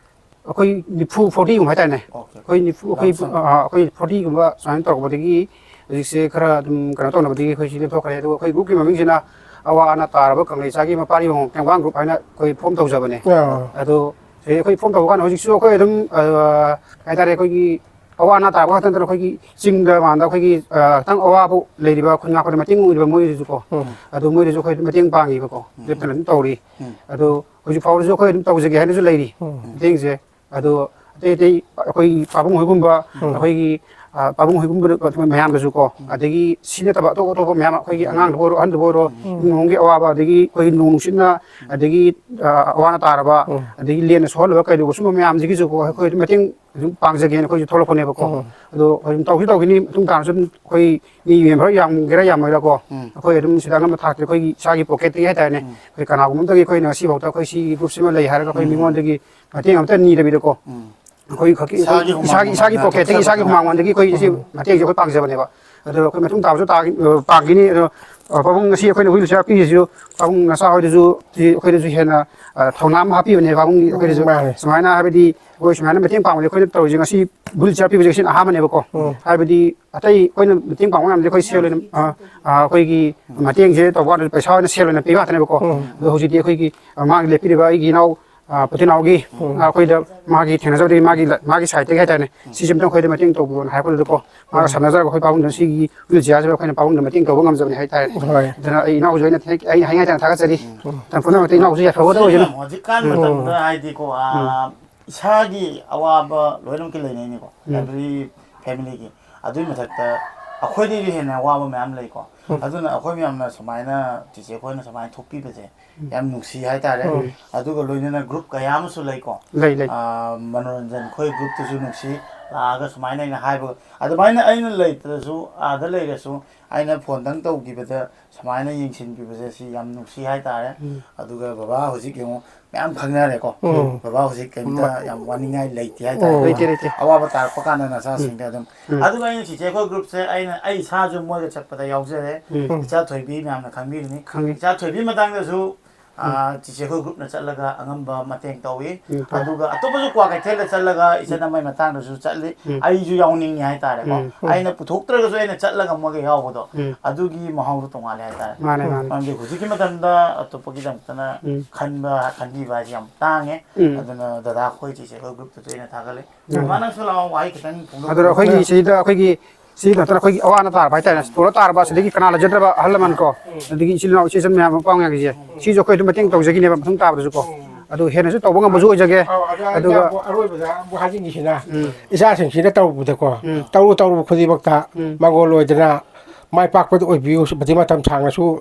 ꯑꯩꯈꯣꯏ ꯅꯤꯐꯨ, forty ꯒꯨꯝꯕ ꯍꯥꯏꯇꯥꯔꯦꯅꯦ꯫ ꯑꯣꯀꯦ꯫ ꯑꯩꯈꯣꯏ ꯅꯤꯐꯨ, ꯑꯩꯈꯣꯏ, ꯌꯥꯝ ꯁꯥꯡ- ꯑ, ꯑꯩꯈꯣꯏ forty ꯒꯨꯝꯕ ꯁꯨꯃꯥꯏꯅ ꯇꯧꯔꯛꯄꯗꯒꯤ ꯍꯧꯖꯤꯛꯁꯦ ꯈꯔ ꯑꯗꯨꯝ ꯀꯩꯅꯣ ꯇꯧꯅꯕꯗꯒꯤ ꯑꯩꯈꯣꯏ ꯁꯤ ꯂꯦꯞꯊꯣꯛꯈ꯭ꯔꯦ꯫ ꯑꯗꯨꯒ ꯑꯩꯈꯣꯏ ꯒ꯭ꯔꯨꯞꯀꯤ ꯃꯃꯤꯡꯁꯤꯅ ꯑꯋꯥ ꯑꯅꯥ ꯇꯥꯔꯕ ꯀꯪꯂꯩ ꯆꯥꯒꯤ ꯃꯄꯥꯔꯤ ꯌꯦꯡꯉꯨ ꯇꯦꯡꯕꯥꯡ ꯒ꯭ꯔꯨꯞ ꯍꯥꯏꯅ ꯑꯩꯈꯣꯏ ꯐꯣꯝ ꯇꯧꯖꯕꯅꯦ꯫ ꯑꯥ꯫ ꯑꯗꯣ ꯁꯤ ꯑꯩꯈꯣꯏ ꯐꯣꯝ ꯇꯧꯕ ꯀꯥꯟꯗ ꯍꯧꯖꯤꯛꯁꯨ ꯑꯩꯈꯣꯏ ꯑꯗꯨꯝ, ꯑ, ꯀꯩ ꯍꯥꯏꯇꯥꯔꯦ, ꯑꯩꯈꯣꯏꯒꯤ ꯑꯋꯥ ꯑꯅꯥ ꯇꯥꯔꯛꯄ ꯈꯛꯇ ꯅꯠꯇꯅ ꯑꯩꯈꯣꯏꯒꯤ ꯆꯤꯡꯗ ꯃꯥꯟꯗ ꯑꯩꯈꯣꯏꯒꯤ, ꯑ, ꯈꯤꯇꯪ ꯑꯋꯥꯕ ꯂꯩꯔꯤꯕ ꯈꯨꯟ ꯉꯥꯛꯄꯗ ꯃꯇꯦꯡ ꯑꯣꯏꯔꯤꯕ ꯃꯣꯏꯗꯁꯨ ꯀꯣ, ꯎꯝ꯫ ꯑꯗꯨ ꯃꯣꯏꯗꯁꯨ ꯑꯩꯈꯣꯏ ꯃꯇꯦꯡ ꯄꯥꯡꯉꯤꯕꯀꯣ, ꯎꯝ꯫ ꯂꯦꯞꯇꯅ ꯑꯗꯨꯝ ꯇꯧꯔꯤ꯫ ꯎꯝ꯫ ꯑꯗꯣ ꯍꯧꯖꯤꯛ ꯐꯥꯎꯕꯗꯁꯨ ꯑꯩꯈꯣꯏ ꯑꯗꯨꯝ ꯇꯧꯖꯒꯦ ꯍꯥꯏꯅꯁꯨ ꯂꯩꯔꯤ ꯎꯝ꯫ ꯃꯇꯦꯡꯁꯦ꯫ ꯑꯗꯣ ꯑꯇꯩ ꯑꯇꯩ ꯑꯩꯈꯣꯏ ꯄꯥꯕꯨꯡ ꯍꯣꯏꯒꯨꯝꯕ, ꯎꯝ꯫ ꯑꯩꯈꯣꯏꯒꯤ, ꯑ, ꯄꯥꯕꯨꯡ ꯍꯣꯏꯒꯨꯝꯕ ꯃꯌꯥꯝꯗꯁꯨ ꯀꯣ, ꯑꯗꯒꯤ ꯁꯤ ꯅꯠꯇꯕ ꯑꯇꯣꯞ ꯑꯇꯣꯞꯄ ꯃꯌꯥꯝ, ꯑꯩꯈꯣꯏꯒꯤ ꯑꯉꯥꯡꯗꯕꯨ ꯑꯣꯏꯔꯣ, ꯑꯍꯟꯗꯕꯨ ꯑꯣꯏꯔꯣ, ꯎꯝ꯫ ꯏꯃꯨꯡ ꯃꯅꯨꯡꯒꯤ ꯑꯋꯥꯕ, ꯑꯗꯒꯤ ꯑꯩꯈꯣꯏꯒꯤ ꯅꯣꯡ ꯅꯨꯡꯁꯤꯠꯅ, ꯑꯗꯒꯤ, ꯑ, ꯑꯋꯥꯅ ꯇꯥꯔꯕ, ꯎꯝ꯫ ꯑꯗꯒꯤ ꯂꯦꯟꯅ ꯁꯣꯛꯍꯜꯂꯕ ꯀꯩꯗꯧꯕ, ꯁꯨꯝꯕ ꯃꯌꯥꯝꯁꯤꯒꯤꯁꯨ ꯀꯣ, ꯑꯩꯈꯣꯏ ꯑꯗꯨꯝ ꯃꯇꯦꯡ ꯑꯗꯨꯝ ꯄꯥꯡꯖꯒꯦꯅ ꯑꯩꯈꯣꯏꯁꯨ ꯊꯣꯛꯂꯛꯄꯅꯦꯕꯀꯣ꯫ ꯎꯝ꯫ ꯑꯗꯣ ꯑꯗꯨꯝ ꯇꯧꯁꯤ ꯇꯧꯈꯤꯅꯤ, ꯃꯇꯨꯡ ꯇꯥꯔꯁꯨ ꯑꯗꯨꯝ ꯑꯩꯈꯣꯏ ꯃꯤ ꯃꯦꯝꯕꯔ ꯌꯥꯝꯒꯦꯔꯥ ꯌꯥꯝꯃꯣꯏꯔꯥ ꯀꯣ, ꯎꯝ꯫ ꯑꯩꯈꯣꯏ ꯑꯗꯨꯝ ꯁꯤꯗ ꯑꯉꯝꯕ ꯊꯥꯛꯇ ꯑꯩꯈꯣꯏꯒꯤ ꯏꯁꯥꯒꯤ ꯄꯣꯀꯦꯠꯇꯒꯤ ꯍꯥꯏꯇꯥꯔꯦꯅꯦ, ꯎꯝ꯫ ꯑꯩꯈꯣꯏ ꯀꯅꯥꯒꯨꯝꯕ ꯑꯃꯠꯇꯒꯤ ꯑꯩꯈꯣꯏꯅ ꯉꯁꯤꯐꯥꯎꯗ ꯑꯩꯈꯣꯏ ꯁꯤꯒꯤ ꯒ꯭ꯔꯨꯞꯁꯤꯃ ꯂꯩ ꯍꯥꯏꯔꯒ ꯑꯩꯈꯣꯏ ꯎꯝ꯫ ꯃꯤꯉꯣꯟꯗꯒꯤ ꯃꯇꯦꯡ ꯑꯃꯠꯇ ꯅꯤꯗꯕꯤꯗꯀꯣ, ꯎꯝ꯫ ꯑꯩꯈꯣꯏ ꯈꯛꯀꯤ ꯏꯁꯥꯒꯤ ꯏꯁꯥꯒꯤ ꯍꯨꯃꯥꯡ ꯏꯁꯥꯒꯤ ꯃꯃꯜꯅ ꯄꯣꯀꯦꯠꯇꯒꯤ ꯏꯁꯥꯒꯤ ꯊꯣꯛꯆꯕꯗ꯫ ꯍꯨꯃꯥꯡ ꯃꯃꯜꯗꯒꯤ ꯑꯩꯈꯣꯏ ꯁꯤ ꯎꯝ꯫ ꯃꯇꯦꯡꯁꯦ ꯑꯩꯈꯣꯏ ꯄꯥꯡꯖꯕꯅꯦꯕ꯫ ꯑꯗꯣ ꯑꯩꯈꯣꯏ ꯃꯇꯨꯡ ꯇꯥꯕꯁꯨ ꯇꯥ-, ꯑ, ꯄꯥꯡꯈꯤꯅꯤ꯫ ꯑꯗꯣ, ꯑ, ꯄꯥꯕꯨꯡ ꯉꯁꯤ ꯑꯩꯈꯣꯏꯅ wheelchair ꯄꯤꯔꯤꯁꯤꯁꯨ ꯄꯥꯕꯨꯡ ꯅꯆꯥ ꯍꯣꯏꯗꯁꯨ ꯁꯤ ꯑꯩꯈꯣꯏꯗꯁꯨ ꯍꯦꯟꯅ, ꯑ, ꯊꯧꯅꯥ ꯑꯃ ꯍꯥꯞꯄꯤꯕꯅꯦ ꯄꯥꯕꯨꯡꯒꯤ ꯑꯩꯈꯣꯏꯗꯁꯨ꯫ ꯃꯥꯅꯦ꯫ ꯁꯨꯃꯥꯏꯅ ꯍꯥꯏꯕꯗꯤ ꯑꯩꯈꯣꯏ ꯁꯨꯃꯥꯏꯅ ꯃꯇꯦꯡ ꯄꯥꯡꯕꯁꯦ ꯑꯩꯈꯣꯏꯅ ꯇꯧꯔꯤꯁꯦ ꯉꯁꯤ wheelchair ꯄꯤꯕꯁꯦ ꯉꯁꯤꯅ ꯑꯍꯥꯟꯕꯅꯦꯕꯀꯣ꯫ ꯎꯝ꯫ ꯍꯥꯏꯕꯗꯤ ꯑꯇꯩ ꯑꯩꯈꯣꯏꯅ ꯃꯇꯦꯡ ꯄꯥꯡꯕ ꯃꯌꯥꯝꯁꯦ ꯑꯩꯈꯣꯏ ꯁꯦꯜ ꯑꯣꯏꯅ, ꯑ, ꯑ, ꯑꯩꯈꯣꯏꯒꯤ ꯃꯇꯦꯡꯁꯦ ꯇꯧꯕ ꯀꯥꯟꯗ ꯄꯩꯁꯥ ꯑꯣꯏꯅ ꯁꯦꯜ ꯑꯣꯏꯅ ꯄꯤꯕ ꯉꯥꯛꯇꯅꯦꯕꯀꯣ꯫ ꯎꯝ꯫ ꯑꯗꯣ ꯍꯧꯖꯤꯛꯇꯤ ꯑꯩꯈꯣꯏꯒꯤ, ꯑ, ꯃꯥꯒꯤ ꯂꯦꯞꯄꯤꯔꯤꯕ ꯑꯩꯒꯤ ꯏꯅꯥꯎ ꯑ, ꯄꯣꯠꯇꯤꯅꯥꯎꯒꯤ, ꯎꯝ꯫ ꯑ, ꯑꯩꯈꯣꯏꯗ ꯃꯥꯒꯤ ꯊꯦꯡꯅꯖꯕꯗꯒꯤ ꯃꯥꯒꯤ ꯂ-, ꯃꯥꯒꯤ ꯁꯥꯏꯠꯇꯒꯤ ꯍꯥꯏꯇꯥꯔꯦꯅꯦ, ꯎꯝ꯫ ꯁꯤꯁꯦ ꯑꯝꯇꯪ ꯑꯩꯈꯣꯏꯗ ꯃꯇꯦꯡ ꯇꯧꯕꯤꯌꯣꯅ ꯍꯥꯏꯔꯛꯄꯗꯨꯗꯀꯣ, ꯃꯥꯒ ꯎꯝ꯫ ꯁꯝꯅꯖꯔꯒ ꯑꯩꯈꯣꯏ ꯄꯥꯕꯨꯡꯗꯨꯅ ꯁꯤꯒꯤ wheelchairꯁꯤꯗ ꯑꯩꯈꯣꯏꯅ ꯄꯥꯕꯨꯡꯗ ꯃꯇꯦꯡ ꯇꯧꯕ ꯉꯝꯖꯕꯅꯤ ꯍꯥꯏꯇꯥꯔꯦ꯫ ꯍꯣꯏ꯫ ꯑꯗꯨꯅ ꯑꯩ ꯏꯅꯥꯎꯁꯨ ꯑꯩꯅ ꯊꯦꯡ-, ꯑꯩꯅ ꯍꯥꯏꯅꯤꯡꯉꯥꯏ ꯇꯥꯅ ꯊꯥꯒꯠꯆꯔꯤ꯫ ꯎꯝ꯫ ꯃꯇꯝ ꯄꯨꯝꯅꯃꯛꯇ ꯏꯅꯥꯎꯁꯨ ꯌꯥꯏꯐꯕꯗ ꯑꯣꯏꯁꯅꯨ꯫ ꯍꯧꯖꯤꯛꯀꯥꯟ ꯎꯝ꯫ ꯃꯇꯝꯗ ꯍꯥꯏꯗꯤꯀꯣ, ꯑ, ꯎꯝ꯫ ꯏꯁꯥꯒꯤ ꯑꯋꯥꯕ ꯂꯣꯏꯅꯃꯛꯀꯤ ꯂꯩꯅꯩꯅꯤꯀꯣ, ꯎꯝ꯫ Every familyꯒꯤ꯫ ꯑꯗꯨꯒꯤ ꯃꯊꯛꯇ ꯑꯩꯈꯣꯏꯗꯒꯤ ꯍꯦꯟꯅ ꯑꯋꯥꯕ ꯃꯌꯥꯝ ꯂꯩꯀꯣ꯫ ꯎꯝ꯫ ꯑꯗꯨꯅ ꯑꯩꯈꯣꯏ ꯃꯌꯥꯝꯅ ꯁꯨꯃꯥꯏꯅ, ꯆꯤꯆꯦ ꯑꯩꯈꯣꯏꯅ ꯁꯨꯃꯥꯏꯅ ꯊꯣꯛꯄꯤꯕꯁꯦ ꯎꯝ꯫ ꯌꯥꯝ ꯅꯨꯡꯁꯤ ꯍꯥꯏꯇꯥꯔꯦ꯫ ꯎꯝ꯫ ꯑꯗꯨꯒ ꯂꯣꯏꯅꯅ group ꯀꯌꯥ ꯑꯃꯁꯨ ꯂꯩꯀꯣ꯫ ꯂꯩ, ꯂꯩ꯫ ꯑꯥ, ꯃꯅꯣꯔꯟꯖꯟ ꯑꯩꯈꯣꯏ groupꯇꯁꯨ ꯅꯨꯡꯁꯤ, ꯂꯥꯛꯑꯒ ꯁꯨꯃꯥꯏꯅ ꯑꯩꯅ ꯍꯥꯏꯕ, ꯑꯗꯨꯃꯥꯏꯅ ꯑꯩꯅ ꯂꯩꯇ꯭ꯔꯁꯨ, ꯑꯥꯗ ꯂꯩꯔꯁꯨ, ꯑꯩꯅ phoneꯗꯪ ꯇꯧꯈꯤꯕꯗ ꯁꯨꯃꯥꯏꯅ ꯌꯦꯡꯁꯤꯟꯕꯤꯕꯁꯦ ꯁꯤ ꯌꯥꯝ ꯅꯨꯡꯁꯤ ꯍꯥꯏꯇꯥꯔꯦ꯫ ꯎꯝ꯫ ꯑꯗꯨꯒ ꯕꯕꯥ ꯍꯧꯖꯤꯛ ꯌꯦꯡꯉꯣ, ꯃꯌꯥꯝ ꯈꯪꯅꯔꯦꯀꯣ꯫ ꯎꯝ꯫ ꯕꯕꯥ ꯍꯧꯖꯤꯛ ꯀꯩꯝꯇ ꯎꯝ꯫ ꯌꯥꯝ ꯋꯥꯅꯤꯡꯉꯥꯏ ꯂꯩꯇꯦ ꯍꯥꯏꯇꯥꯔꯦ꯫ ꯎꯝ꯫ ꯂꯩꯇꯦ, ꯂꯩꯇꯦ꯫ ꯑꯋꯥꯕ ꯇꯥꯔꯛꯄ ꯀꯥꯟꯗ ꯅꯆꯥꯁꯤꯡꯗ ꯑꯗꯨꯝ꯫ ꯎꯝ꯫ ꯑꯗꯨꯒ ꯑꯩꯅ ꯆꯤꯆꯦ ꯑꯩꯈꯣꯏ groupꯁꯦ ꯑꯩꯅ, ꯑꯩ ꯏꯁꯥꯁꯨ ꯃꯣꯏꯒ ꯆꯠꯄꯗ ꯌꯥꯎꯖꯔꯦ꯫ ꯎꯝ꯫ ꯏꯆꯥ ꯊꯣꯏꯕꯤ ꯃꯌꯥꯝꯅ ꯈꯪꯕꯤꯒꯅꯤ꯫ ꯈꯪꯉꯤ꯫ ꯏꯆꯥ ꯊꯣꯏꯕꯤ ꯃꯇꯥꯡꯗꯁꯨ, ꯎꯝ꯫ ꯑꯥ, ꯆꯤꯆꯦ ꯑꯩꯈꯣꯏ groupꯅ ꯆꯠꯂꯒ ꯑꯉꯝꯕ ꯃꯇꯦꯡ ꯇꯧꯏ꯫ ꯎꯝ, ꯇꯧꯏ꯫ ꯑꯗꯨꯒ ꯑꯇꯣꯞꯄꯁꯨ ꯀ꯭ꯋꯥꯀꯩꯊꯦꯜꯗ ꯆꯠꯂꯒ ꯏꯆꯟ ꯎꯝ꯫ ꯑꯃꯒꯤ ꯃꯇꯥꯡꯗꯁꯨ ꯆꯠꯂꯤ꯫ ꯎꯝ꯫ ꯑꯩꯁꯨ ꯌꯥꯎꯅꯤꯡꯉꯤ ꯍꯥꯏꯇꯥꯔꯦꯀꯣ꯫ ꯎꯝ꯫ ꯑꯩꯅ ꯄꯨꯊꯣꯛꯇ꯭ꯔꯒꯁꯨ ꯑꯩꯅ ꯆꯠꯂꯒ ꯃꯣꯏꯒ ꯌꯥꯎꯕꯗꯣ, ꯎꯝ꯫ ꯑꯗꯨꯒꯤ ꯃꯍꯥꯎꯗꯣ ꯇꯣꯉꯥꯜꯂꯦ ꯍꯥꯏꯇꯥꯔꯦ꯫ ꯃꯥꯅꯦ, ꯃꯥꯅꯦ꯫ ꯃꯔꯝꯗꯤ ꯍꯧꯖꯤꯛꯀꯤ ꯃꯇꯝꯗ ꯑꯇꯣꯞꯄꯒꯤꯗꯃꯛꯇꯅ ꯎꯝ꯫ ꯈꯟꯕ, ꯈꯟꯕꯤꯕ ꯍꯥꯏꯁꯦ ꯌꯥꯝ ꯇꯥꯡꯉꯦ꯫ ꯎꯝ꯫ ꯑꯗꯨꯅ ꯗꯗꯥ ꯑꯩꯈꯣꯏ ꯆꯤꯆꯦ ꯑꯩꯈꯣꯏ groupꯇꯁꯨ ꯑꯩꯅ ꯊꯥꯒꯠꯂꯤ꯫ ꯎꯝ꯫ ꯃꯥ ꯅꯪꯁꯨ ꯂꯥꯛꯑꯣ, ꯋꯥꯍꯩ ꯈꯤꯇꯪ ꯐꯣꯡꯗꯣꯛꯄꯤꯌꯨ꯫ ꯑꯗꯨꯅ ꯑꯩꯈꯣꯏꯒꯤ ꯁꯤꯗ ꯑꯩꯈꯣꯏꯒꯤ ꯁꯤ ꯅꯠꯇꯅ ꯑꯩꯈꯣꯏꯒꯤ ꯑꯋꯥ ꯑꯅꯥ ꯇꯥꯔꯕ ꯍꯥꯏꯇꯥꯔꯦ, ꯁ꯭ꯀꯨꯜꯗ ꯇꯥꯔꯕ, ꯁꯤꯗꯒꯤ ꯀꯅꯥ ꯂꯩꯖꯗ꯭ꯔꯕ ꯑꯍꯜ ꯂꯃꯟ ꯀꯣ, ꯑꯗꯒꯤ ꯏꯆꯤꯜ ꯏꯅꯥꯎ ꯏꯆꯦ ꯏꯆꯟ ꯃꯌꯥꯝ ꯑꯃ ꯄꯥꯎ ꯉꯥꯡꯉꯤꯁꯦ, ꯁꯤꯁꯨ ꯑꯩꯈꯣꯏ ꯑꯗꯨꯝ ꯃꯇꯦꯡ ꯇꯧꯖꯈꯤꯅꯦꯕ ꯃꯇꯨꯡ ꯇꯥꯕꯗꯁꯨ ꯀꯣ꯫ ꯑꯗꯨ ꯍꯦꯟꯅꯁꯨ ꯇꯧꯕ ꯉꯝꯕꯁꯨ ꯑꯣꯏꯖꯒꯦ꯫ ꯑꯧ, ꯑꯗꯣ ꯑꯩꯅ ꯑꯗꯨꯒ ꯑꯃꯨꯛ ꯑꯔꯣꯏꯕꯗ ꯑꯃꯨꯛ ꯍꯥꯏꯖꯅꯤꯡꯉꯤꯁꯤꯅ, ꯎꯝ꯫ ꯏꯆꯥꯁꯤꯡꯁꯤꯅ ꯇꯧꯔꯨꯕꯗꯀꯣ, ꯎꯝ꯫ ꯇꯧꯔꯨ ꯇꯧꯔꯨꯕ ꯈꯨꯗꯤꯡꯃꯛꯇ ꯎꯝ꯫ ꯃꯥꯡꯒꯣꯜ ꯑꯣꯏꯗꯅ ꯃꯥꯏ ꯄꯥꯛꯄꯗ ꯑꯣꯏꯕꯤꯌꯨ, ꯃꯇꯝ ꯁꯥꯡꯅꯁꯨ